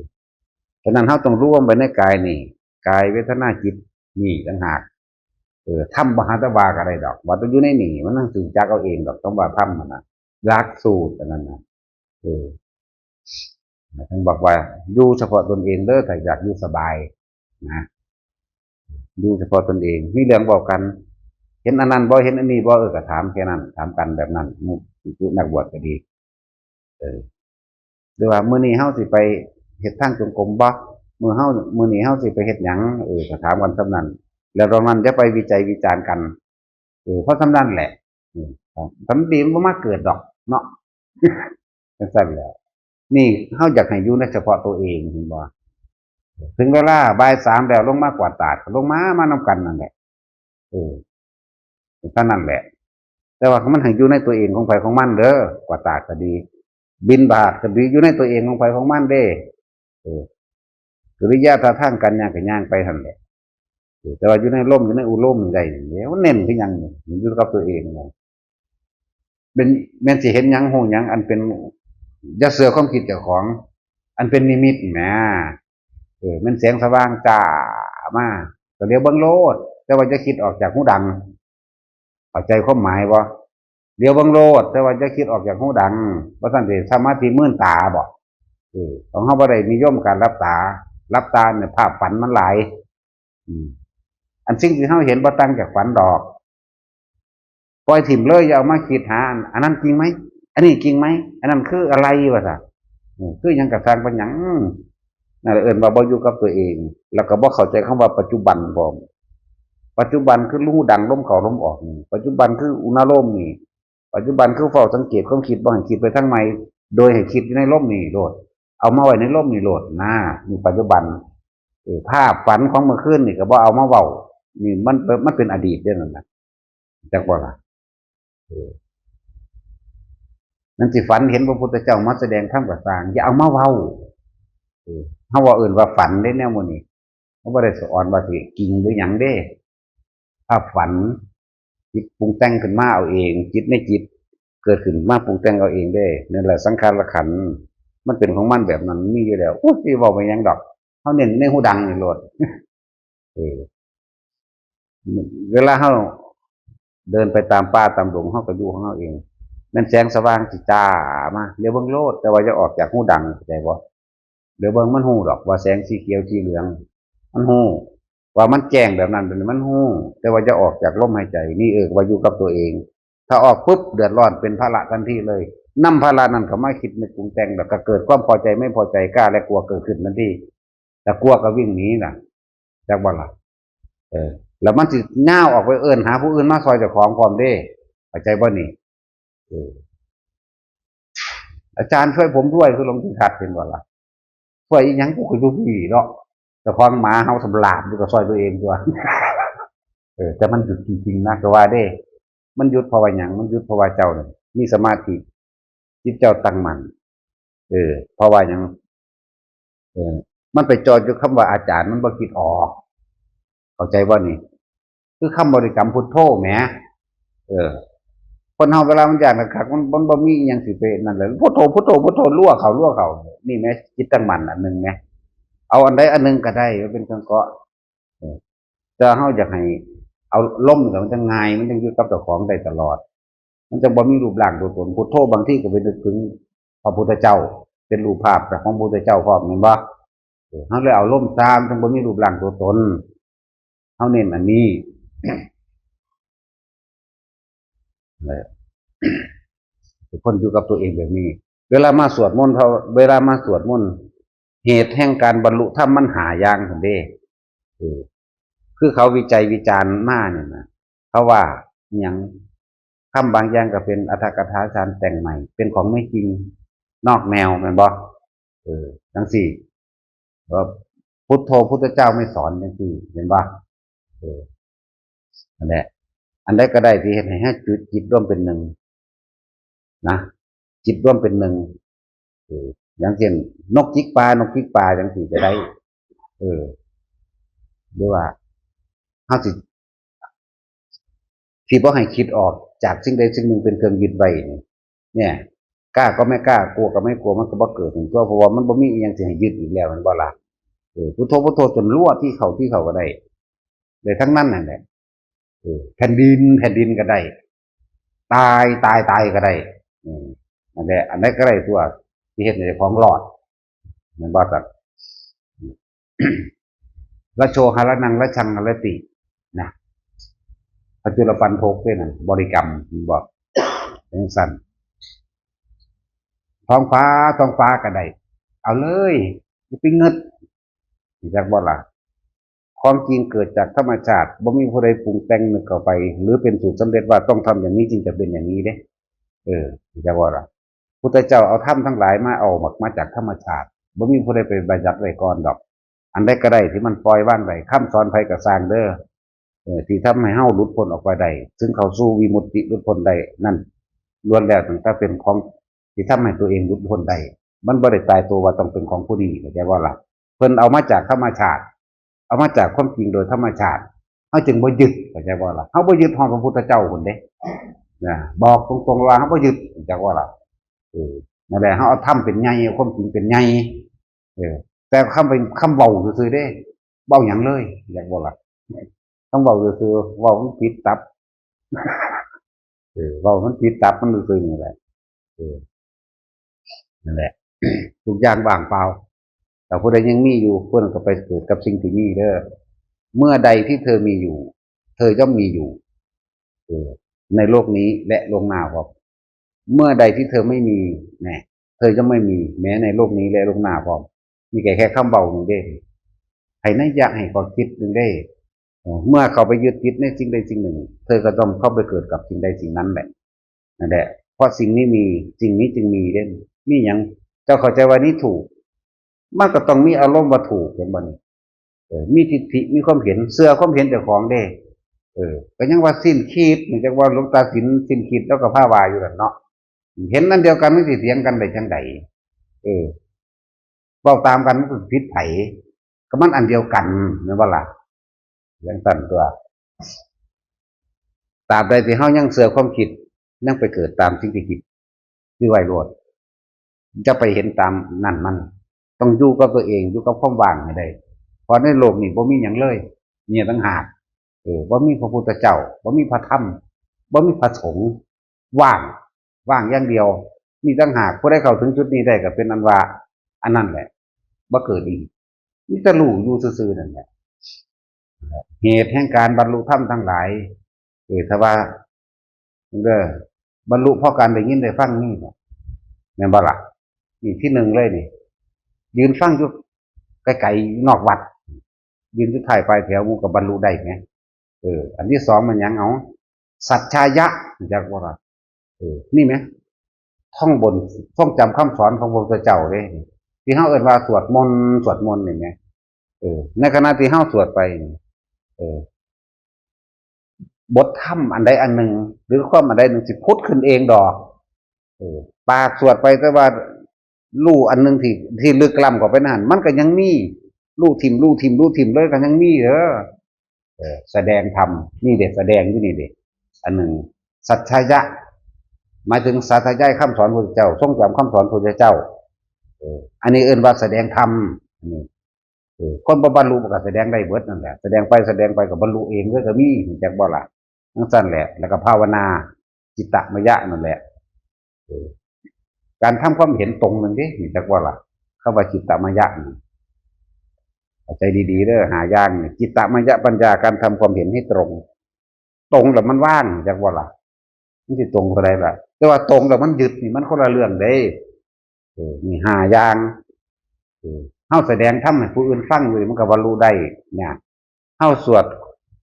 ฉะนั้นเราต้องรวมไว้ในกายนี่ กายเวทนาจิตนี่ต่างหาก เออ ธรรมบ่หาแต่ว่าก็ได้ดอก ว่าแต่อยู่ในนี่ มันต้องรู้จักเอาเองดอก คำว่าธรรมนั่นน่ะ หลักสูตรอันนั้นน่ะ เออ ท่านบอกว่า อยู่เฉพาะตนเองเด้อ ถ้าอยากอยู่สบาย นะ อยู่เฉพาะตนเอง มีเรื่องเว้ากัน เห็นอันนั้นบ่ เห็นอันนี้บ่ เออ ก็ถามแค่นั้น ถามกันแบบนั้น หมู่ภิกษุนักบวชก็ดี เออ หรือว่ามื้อนี้เฮาสิไปเฮ็ดทางจงกรมบ่ มื้อเฮา มื้อนี้เฮาสิไปเฮ็ดหยัง เออ ก็ถามกันส่ำนั้น แล้วตรงนั้นอย่าไปวิจัยวิจารณ์กัน เออ เพราะส่ำนั้นแหละ อืม ครับ ผลดีมันบ่มาเกิดดอกเนาะ จั่งซั้นแหละ นี่เฮาอยากให้อยู่ในเฉพาะตัวเอง เห็นบ่ ถึงเวลาบ่ายสามแล้วลงมากวาดตาด ลงมา มานำกันนั่นแหละ เออ เท่านั้นแหละ แต่ว่ามันให้อยู่ในตัวเองของไผของมันเด้อ กวาดตาดก็ดี บิณฑบาตก็ดี อยู่ในตัวเองของไผของมันเด้ เออ กิริยาท่าทางการย่างก็ย่างไปหั่นแหละ เออ แต่ว่าอยู่ในลม อยู่ในอุโลมนี่ได้ เดี๋ยวเน้นคือหยังนี่ อยู่กับตัวเองนี่ เป็น แม่นสิเห็นหยังฮู้หยัง อันเป็น อย่าเชื่อความคิดเจ้าของ อันเป็นนิมิตแหม เออ แม่นแสงสว่างจ้ามา ก็เหลียวเบิ่งโลด แต่ว่าอย่าคิดออกจากหูดัง เข้าใจความหมายบ่ เหลียวเบิ่งโลด แต่ว่าอย่าคิดออกจากหูดัง บ่ซั้นสิสมาธิมืนตาบ่ เออ ของเฮาบ่ได้นิยมการหลับตา หลับตาเนี่ยภาพฝันมันหลาย อืม อันสิ่งที่เฮาเห็นบ่ต่างจากฝันดอก ปล่อยถิ่มเลย อย่าเอามาคิดหา อัน อันนั้นจริงไหม อันนี้จริงไหม อันนั้นคืออะไรวะซะ อืม คือหยังกะซ่างเป็นหยัง นั่นแหละเอิ้นว่าบ่อยู่กับตัวเอง แล้วก็บ่เข้าใจคำว่าปัจจุบันพร้อม ปัจจุบันคือหูดังลมเข้าลมออกนี่ ปัจจุบันคืออุณาโลมนี่ ปัจจุบันคือเฝ้าสังเกตความคิด บ่ให้คิดไปทางใหม่ โดยให้คิดอยู่ในลมนี่โลด เอามาไว้ในลมนี่โลดนะ นี่ปัจจุบัน เออ ภาพฝันของเมื่อคืนนี่ก็บ่เอามาเว้า นี่มัน มันเป็นอดีตเด้อนั่นน่ะ จักบ่ล่ะ เออ นั่นสิฝันเห็นพระพุทธเจ้ามาแสดงธรรมก็ซ่าง อย่าเอามาเว้า เออ เฮาว่าเอิ้นว่าฝันเด้แนวหมู่นี้ เฮาบ่ได้สอนว่าสิจริงหรือหยังเด้ ภาพฝัน จิตปรุงแต่งขึ้นมาเอาเอง จิตในจิต เกิดขึ้นมาปรุงแต่งเอาเองเด้ นั่นแหละสังขารขันธ์ มันเป็นของมันแบบนั้น มีอยู่แล้ว โอ้ย สิเว้าไปหยังดอก เฮาเน้นในหูดังนี่โลด เออ เวลาเฮาเดินไปตามป่าตามดง เฮาก็อยู่ของเฮาเอง แม่นแสงสว่างสิจ้ามา เหลียวเบิ่งโลด แต่ว่าอย่าออกจากหูดัง เข้าใจบ่? เดี๋ยวเบิ่งมันฮู้ดอกว่าแสงสีเขียวสีเหลือง มันฮู้ ว่ามันแจ้งแบบนั้นแบบนี้มันฮู้ แต่ว่าจะออกจากลมหายใจนี่ เออ ว่าอยู่กับตัวเอง ถ้าออกปุ๊บเดือดร้อนเป็นภาระทันทีเลย นำภาระนั้นเข้ามาคิดนึกปรุงแต่ง แล้วก็เกิดความพอใจไม่พอใจ กล้าและกลัวเกิดขึ้นทันที แต่กลัวก็วิ่งหนีน่ะ จักบ่ล่ะ เออ แล้วมันสิย่าวออกไปเอิ้นหาผู้อื่นมาซอยเจ้าของพร้อมเด้ เข้าใจบ่นี่ เออ อาจารย์ช่วยผมด้วย คือหลวงพี่ขัดเป็นบ่ล่ะ ช่วยอีหยัง กูก็อยู่พี่เนาะ เจ้าของหมาเฮาสำราญอยู่ก็ซอยตัวเองตัว เออ แต่มันหยุดจริงๆนะ ก็ว่าเด้ มันหยุดเพราะว่าหยัง มันหยุดเพราะว่าเจ้านี่มีสมาธิ จิตเจ้าตั้งมั่น เออ เพราะว่าหยัง เออ มันไปจ่ออยู่คำว่าอาจารย์ มันบ่คิดออก เข้าใจบ่นี่ คือคำบริกรรมพุทโธแหม เออ คนเฮาเวลามันย้านคักๆ มัน มันบ่มีอิหยังสิไปนั่นเลย พุทโธ พุทโธ พุทโธ ลัวเข้า ลัวเข้า นี่แหม จิตตั้งมั่นอันหนึ่งแหม เอาอันใดอันหนึ่งก็ได้ มันเป็นเครื่องเกาะ เออ แต่เฮาอยากให้เอาลมนี่แหละ มันจั่งง่าย มันจั่งอยู่กับเจ้าของได้ตลอด มันจั่งบ่มีรูปร่างตัวตน พุทโธบางทีก็ไปนึกถึงพระพุทธเจ้า เป็นรูปภาพแบบของพระพุทธเจ้าพร้อม แม่นบ่ เออ เฮาเลยเอาลมซะ มันจั่งบ่มีรูปร่างตัวตน เฮาเน้นอันนี้ เออ ทุกคนอยู่กับตัวเองแบบนี้ เวลามาสวดมนต์ เวลามาสวดมนต์ เหตุแห่งการบรรลุธรรมมันห้าอย่างหั่นเด้ เออ คือเขาวิจัยวิจารณ์มาเนี่ยนะ เขาว่าอิหยัง คำบางอย่างก็เป็นอรรถกถาจารย์แต่งใหม่ เป็นของไม่จริง นอกแนว แม่นบ่ เออ จั่งซี้ ว่าพุทโธ พุทธเจ้าไม่สอนจั่งซี้ เห็นบ่ เออ นั่นแหละ อันใดก็ได้ที่เฮ็ดให้ ให้จิต จิตร่วมเป็นหนึ่งนะ จิตร่วมเป็นหนึ่ง เออ อย่างเช่น นกจิกปลา นกจิกปลาจั่งซี้ก็ได้ เออ หรือว่า เฮาสิ ที่บ่ให้คิดออกจากสิ่งใดสิ่งหนึ่งเป็นเครื่องยึดไว้นี่ เนี่ย กล้าก็ไม่กล้า กลัวก็ไม่กลัว มันก็บ่เกิดขึ้นตัว เพราะว่ามันบ่มีอิหยังสิให้ยึดอีกแล้ว แม่นบ่ล่ะ เออ พุทโธ พุทโธ จนลัวตี้เข้าตี้เข้าก็ได้ ได้ทั้งนั้นนั่นแหละ เออ แผ่นดิน แผ่นดินก็ได้ ตาย ตาย ตายก็ได้ อืม นั่นแหละ อันใดก็ได้ตัว ที่เฮ็ดให้เจ้าของรอด แม่นบ่ครับ รโชหรณังรชังหรติ นะ พระจุลปันโทกเด้นั่น บริกรรม มันบอกจั่งซั้น ท้องฟ้า ท้องฟ้าก็ได้ เอาเลย อย่าไปงึด รู้จักบ่ล่ะ ความจริงเกิดจากธรรมชาติ บ่มีผู้ใดปรุงแต่งนึกเข้าไป หรือเป็นสูตรสำเร็จว่าต้องทำอย่างนี้จึงจะเป็นอย่างนี้เด้ เออ รู้จักบ่ล่ะ พุทธเจ้าเอาธรรมทั้งหลายมาเอามา มาจากธรรมชาติ บ่มีผู้ใดไปบัญญัติไว้ก่อนดอก อันใดก็ได้ที่มันปล่อยวางได้ คำสอนไผก็ซ่างเด้อ เออ ที่ทำให้เฮาหลุดพ้นออกไปได้ ถึงเข้าสู่วิมุตติหลุดพ้นได้ นั่นล้วนแล้วตั้งแต่เป็นของที่ทำให้ตัวเองหลุดพ้นได้ มันบ่ได้ตายตัวว่าต้องเป็นของผู้นี้ เข้าใจบ่ล่ะ เพิ่นเอามาจากธรรมชาติ เอามาจากความจริงโดยธรรมชาติ เฮาจึงบ่ยึด เข้าใจบ่ล่ะ เฮาบ่ยึดฮอดพระพุทธเจ้าพุ้นเด้ นะ บอกตรงๆว่าเฮาบ่ยึด เข้าใจบ่ล่ะ เออ นั่นแหละ เฮาเอาธรรมเป็นใหญ่ เอาความจริงเป็นใหญ่ เออ แต่คำเป็น คำเว้าซื่อๆเด้ เว้าหยังเลย เข้าใจบ่ล่ะ คำเว้าซื่อๆ เว้ามันผิดตับ เออ เว้ามันผิดตับมันซื่อๆนี่แหละ เออ นั่นแหละ ทุกอย่างว่างเปล่า แต่ผู้ใดยังมีอยู่ คนก็ไปเกิดกับสิ่งที่มีเด้อ เมื่อใดที่เธอมีอยู่ เธอย่อมมีอยู่ เออ ในโลกนี้และโลกหน้าพร้อม เมื่อใดที่เธอไม่มี แน่ เธอย่อมไม่มี แม้ในโลกนี้และโลกหน้าพร้อม มีแค่ แค่คำเว้าหนึ่งเด้ ให้นัยยะ ให้ข้อคิดหนึ่งเด้ เออ เมื่อเข้าไปยึดติดในสิ่งใดสิ่งหนึ่ง เธอก็ต้องเข้าไปเกิดกับสิ่งใดสิ่งนั้นแหละ นั่นแหละ เพราะสิ่งนี้มี สิ่งนี้จึงมีเด้ มีหยัง เจ้าเข้าใจว่านี้ถูก มันก็ต้องมีอารมณ์ว่าถูก เห็นบ่นี่ เออ มีทิฏฐิ มีความเห็น เชื่อความเห็นเจ้าของเด้ เออ ก็ยังว่าสิ้นคิด เหมือนจั่งว่าหลวงตาสินสิ้นคิด แล้วก็พาว่าอยู่นั่นเนาะ เห็นอันเดียวกันมันสิเถียงกันได้จั่งใด เออ เว้าตามกันมันก็ผิดไผ ก็มันอันเดียวกัน แม่นบ่ล่ะ จั่งซั้นตัว ตราบใดที่เฮายังเชื่อความคิด ยังไปเกิดตามสิ่งที่คิด คือไว้โลด จะไปเห็นตามนั่นมัน ต้องอยู่กับตัวเอง อยู่กับความว่างให้ได้ เพราะในโลกนี้บ่มีหยังเลย เนี่ยต่างหาก เออ บ่มีพระพุทธเจ้า บ่มีพระธรรม บ่มีพระสงฆ์ ว่าง ว่างอย่างเดียว นี่ต่างหาก ผู้ใดเข้าถึงจุดนี้ได้ก็เป็นอันว่า อันนั้นแหละ บ่เกิดอีก มีแต่รู้อยู่ซื่อๆนั่นแหละ เหตุแห่งการบรรลุธรรมทั้งหลาย เออ ถ้าว่า เด้อ บรรลุเพราะการได้ยินได้ฟังนี่บ่ แม่นบ่ล่ะ นี่ที่หนึ่งเลยนี่ ยืนฟังอยู่ไกลๆนอกวัด ยืนอยู่ท้ายปลายแถวหมู่ก็บรรลุได้ไง เออ อันที่สองมันหยัง เอา สัจจายะ รู้จักบ่ล่ะ เออ นี่ไหม ท่องบน ท่องจำคำสอนของพระพุทธเจ้าเด้ ที่เฮาเอิ้นว่าสวดมนต์ สวดมนต์นี่ไหม เออ ในขณะที่เฮาสวดไปนี่ เออ บทธรรมอันใดอันหนึ่ง หรือความอันใดหนึ่งสิผุดขึ้นเองดอก เออ ปากสวดไปแต่ว่ารู้อันหนึ่งที่ ที่ลึกล้ำกว่าไปนั่น มันก็ยังมี รู้ถิ่ม รู้ถิ่ม รู้ถิ่มเลยก็ยังมีเด้อ เออ แสดงธรรม นี่เด้ แสดงอยู่นี่เด้ อันหนึ่ง สัจจายะ หมายถึงสาธยายคำสอนพระพุทธเจ้า ทรงจำคำสอนพระพุทธเจ้า เออ อันนี้เอิ้นว่าแสดงธรรม อันนี้ เออ คนบ่บรรลุมันก็แสดงได้เบิดนั่นแหละ แสดงไปแสดงไปก็บรรลุเองเลยก็มี รู้จักบ่ล่ะ จั่งซั่นแหละ แล้วก็ภาวนา จิตตมยะนั่นแหละ เออ การทำความเห็นตรงนั่นเด้ รู้จักบ่ล่ะ คำว่าจิตตมยะนี่ เข้าใจดีๆเด้อ ห้าอย่างนี่ จิตตมยปัญญา การทำความเห็นให้ตรง ตรงแล้วมันว่าง รู้จักบ่ล่ะ มันสิตรงเท่าใดล่ะ แต่ว่าตรงแล้วมันยึดนี่มันคนละเรื่องเด้ เออ มีห้าอย่าง เออ เฮาแสดงธรรมให้ผู้อื่นฟังอยู่ มันก็บรรลุได้ เนี่ย เฮาสวด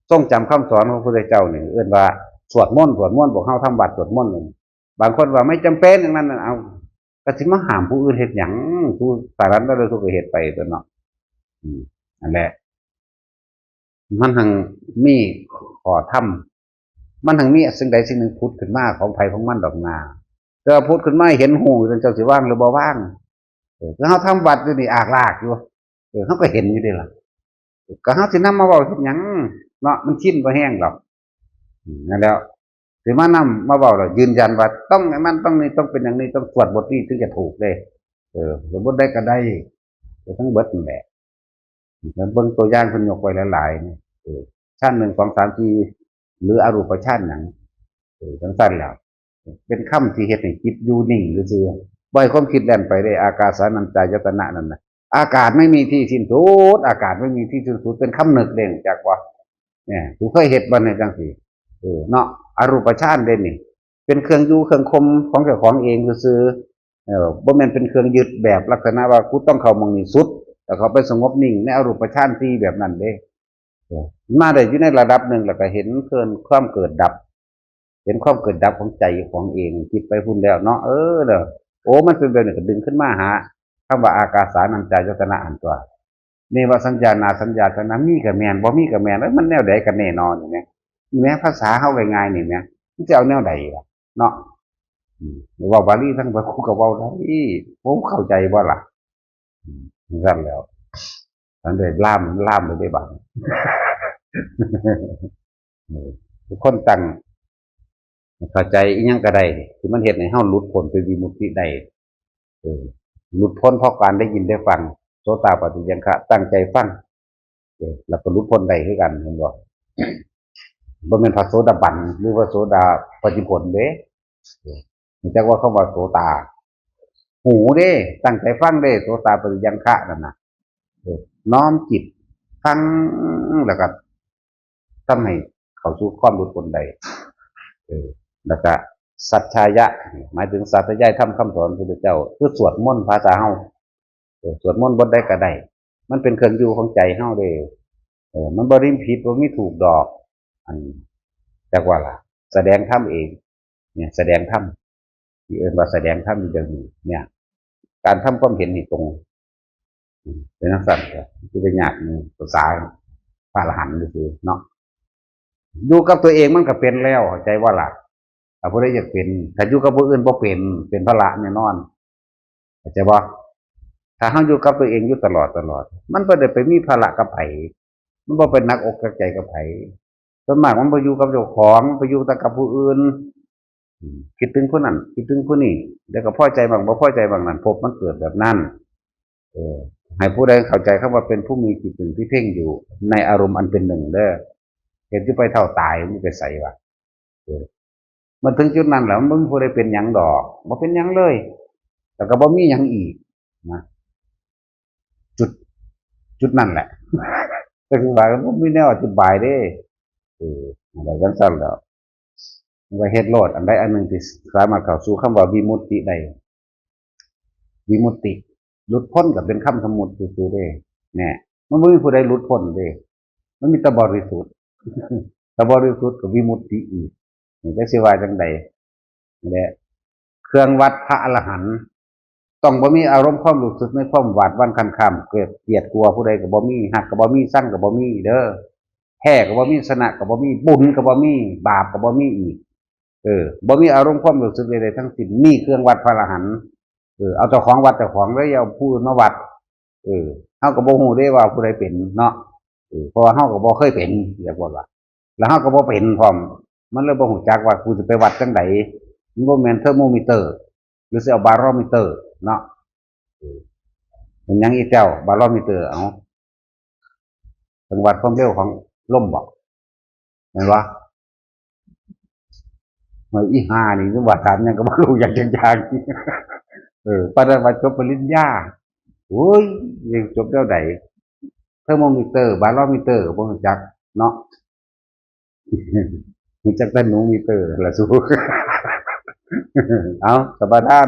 ทรงจำคำสอนของพระพุทธเจ้านี่ เอิ้นว่าสวดมนต์ สวดมนต์ พวกเฮาทำวัตรสวดมนต์นี่ บางคนว่าไม่จำเป็นอย่างนั้นน่ะ เอา ก็สิมาห้ามผู้อื่นเฮ็ดหยัง ผู้สารันแล้วทุกข์ก็เฮ็ดไปตั๊วเนาะ อืม นั่นแหละ มันหังมีข้อธรรม มันหังมีสิ่งใดสิ่งหนึ่งผุดขึ้นมาของไผของมันดอกนา แต่ว่าผุดขึ้นมาเห็นฮู้อยู่ เจ้าสิวางหรือบ่วาง เออ คือเฮาทำวัตรอยู่นี่ อากลากอยู่ เออ เฮาก็เห็นอยู่เด้ล่ะ ก็เฮาสินำมาเว้าเฮ็ดหยังเนาะ มันชินบ่แฮงดอก อืม นั่นแหล้ว สิมานำมาเว้าแล้วยืนยันว่าต้องอย่างนั้น ต้องนี้ ต้องเป็นอย่างนี้ ต้องสวดบทนี้ถึงจะถูกเด้ เออ สวดบทใดก็ได้ เออ ทั้งเบิดนั่นแหละ แล้วเบิ่งตัวอย่างเพิ่นยกไว้หลายๆนี่ เออ ชั้นหนึ่ง สอง สาม สี่ หรืออรูปฌานหยัง เออ จั่งซั่นแล้ว เป็นคำที่เฮ็ดให้จิตอยู่นิ่งซื่อๆ บ่ให้ความคิดแล่นไปเด้ อากาสานัญจายตนะนั่นน่ะ อากาศไม่มีที่สิ้นสุด อากาศไม่มีที่สิ้นสุด เป็นคำนึกเด้ จักว่า เนี่ย กูเคยเฮ็ดบ่เนี่ยจั่งซี้ เออ เนาะ อรูปฌานเด้นี่ เป็นเครื่องอยู่เครื่องคมของเจ้าของเองซื่อๆ เออ บ่แม่นเป็นเครื่องยึดแบบลักษณะว่ากูต้องเข้าหม่องนี้สุด แล้วเขาไปสงบนิ่งในอรูปฌานสี่แบบนั้นเด้ เออ มาได้อยู่ในระดับหนึ่ง แล้วก็เห็นเคลื่อน ความเกิดดับ เห็นความเกิดดับของใจของเอง คิดไปพุ้นแล้วเนาะ เออ เด้อ โอ้ มันเป็นแบบนี้ก็ดึงขึ้นมาหาคำว่าอากาสานัญจายตนะอันตัว เนวสัญญานาสัญญาตนะ มีก็แม่น บ่มีก็แม่น เอ้ย มันแนวใดกันแน่นอนนี่แหม นี่แหม ภาษาเฮาง่ายๆนี่แหม มันจะเอาแนวใดล่ะเนาะ อืม เว้าบาลีทั้งเบิด กูก็เว้าได้ ผมเข้าใจบ่ล่ะ อืม นั่นแล้ว อันใดล่าม ล่ามเลยได้บัด เออ ทุกคนตั้ง เข้าใจอีหยังก็ได้ ที่มันเฮ็ดให้เฮาหลุดพ้นเป็นวิมุตติได้ เออ หลุดพ้นเพราะการได้ยินได้ฟัง โสตาปัตติยังคะ ตั้งใจฟัง เออ แล้วก็หลุดพ้นได้คือกัน เห็นบ่ บ่แม่นพระโสดาบัน หรือพระโสดาปัตติผลเด้ เออ รู้จักว่าคำว่าโสตา หูเด้ ตั้งใจฟังเด้ โสตาปัตติยังคะนั่นน่ะ เออ น้อมจิตฟัง แล้วก็ทำให้เข้าสู่ความหลุดพ้นได้ เออ แล้วก็สัจจายะ หมายถึงสาธยายธรรมคำสอนพระพุทธเจ้า คือสวดมนต์ภาษาเฮา เออ สวดมนต์บทใดก็ได้ มันเป็นเครื่องอยู่ของใจเฮาเด้ เออ มันบ่มีผิดบ่มีถูกดอก อัน จักว่าล่ะ แสดงธรรมเอง เนี่ย แสดงธรรม ที่เอิ้นว่าแสดงธรรมอยู่เดี๋ยวนี้ เนี่ย การทำความเห็นให้ตรง อืม เป็นจั่งซั่น ก็คือไปยากในภาษาพระอรหันต์ซื่อๆเนาะ อยู่กับตัวเองมันก็เป็นแล้ว เข้าใจบ่ล่ะ ถ้าผู้ใดอยากเป็น ถ้าอยู่กับผู้อื่นบ่เป็น เป็นภาระแน่นอน เข้าใจบ่ ถ้าเฮาอยู่กับตัวเองอยู่ตลอดตลอด มันบ่ได้ไปมีภาระกับไผ มันบ่ไปหนักอกหนักใจกับไผ ส่วนมากมันบ่อยู่กับเจ้าของ ไปอยู่แต่กับผู้อื่น อืม คิดถึงผู้นั้น คิดถึงผู้นี้ แล้วก็พอใจบ้าง บ่พอใจบ้าง นั่นภพมันเกิดแบบนั้น เออ ให้ผู้ใดเข้าใจคำว่าเป็นผู้มีจิตหนึ่งที่เพ่งอยู่ในอารมณ์อันเป็นหนึ่งเด้อ เฮ็ดอยู่ไปเท่าตาย มันไปไสวะ เออ มันถึงจุดนั้นแล้ว มันบ่มีผู้ใดเป็นหยังดอก บ่เป็นหยังเลย แล้วก็บ่มีหยังอีกนะ จุด จุดนั่นแหละ แต่คือว่ามันมีแนวอธิบายเด้ เออ อะไรจังซั่นแล้ว มันก็เฮ็ดโลด อันใดอันหนึ่งที่สามารถเข้าสู่คำว่าวิมุตติได้ วิมุตติ หลุดพ้นก็เป็นคำสมมุติซื่อๆเด้ แน่ มันบ่มีผู้ใดหลุดพ้นเด้ มันมีแต่บริสุทธิ์ แต่บริสุทธิ์ก็วิมุตติอีก นี่จะสิว่าจังใด นี่แหละ เครื่องวัดพระอรหันต์ ต้องบ่มีอารมณ์ความรู้สึกในความหวาดหวั่นคลานคลาม เกลียด เกลียดกลัวผู้ใดก็บ่มี ฮักก็บ่มี ชังก็บ่มีเด้อ แพ้ก็บ่มี ชนะก็บ่มี บุญก็บ่มี บาปก็บ่มีอีก เออ บ่มีอารมณ์ความรู้สึกใดๆทั้งสิ้น นี่เครื่องวัดพระอรหันต์ เออ เอาเจ้าของวัดเจ้าของเลย อย่าเอาผู้อื่นมาวัด เออ เฮาก็บ่ฮู้เด้ว่าผู้ใดเป็นเนาะ เออ เพราะว่าเฮาก็บ่เคยเป็น เรียกว่า แล้วเฮาก็บ่เป็นพร้อม มันเลยบ่ฮู้จักว่ากูสิไปวัดจังใด มันบ่แม่นเทอร์โมมิเตอร์ หรือสิเอาบาโรมิเตอร์เนาะ เออ เป็นหยังอีแต้ว บาโรมิเตอร์ เอา จังวัดความเร็วของลมบ่ แม่นบ่ เฮ้ย อีห่านี่ ว่าถามหยังก็บ่รู้หยังจักอย่าง เออ ปานนั้นว่าจบปริญญา โอ้ย เรียนจบแนวใด เทอร์โมมิเตอร์ บาโรมิเตอร์ ก็บ่รู้จักเนาะ รู้จักแต่หนูมิเตอร์ละสู เอา สมาทาน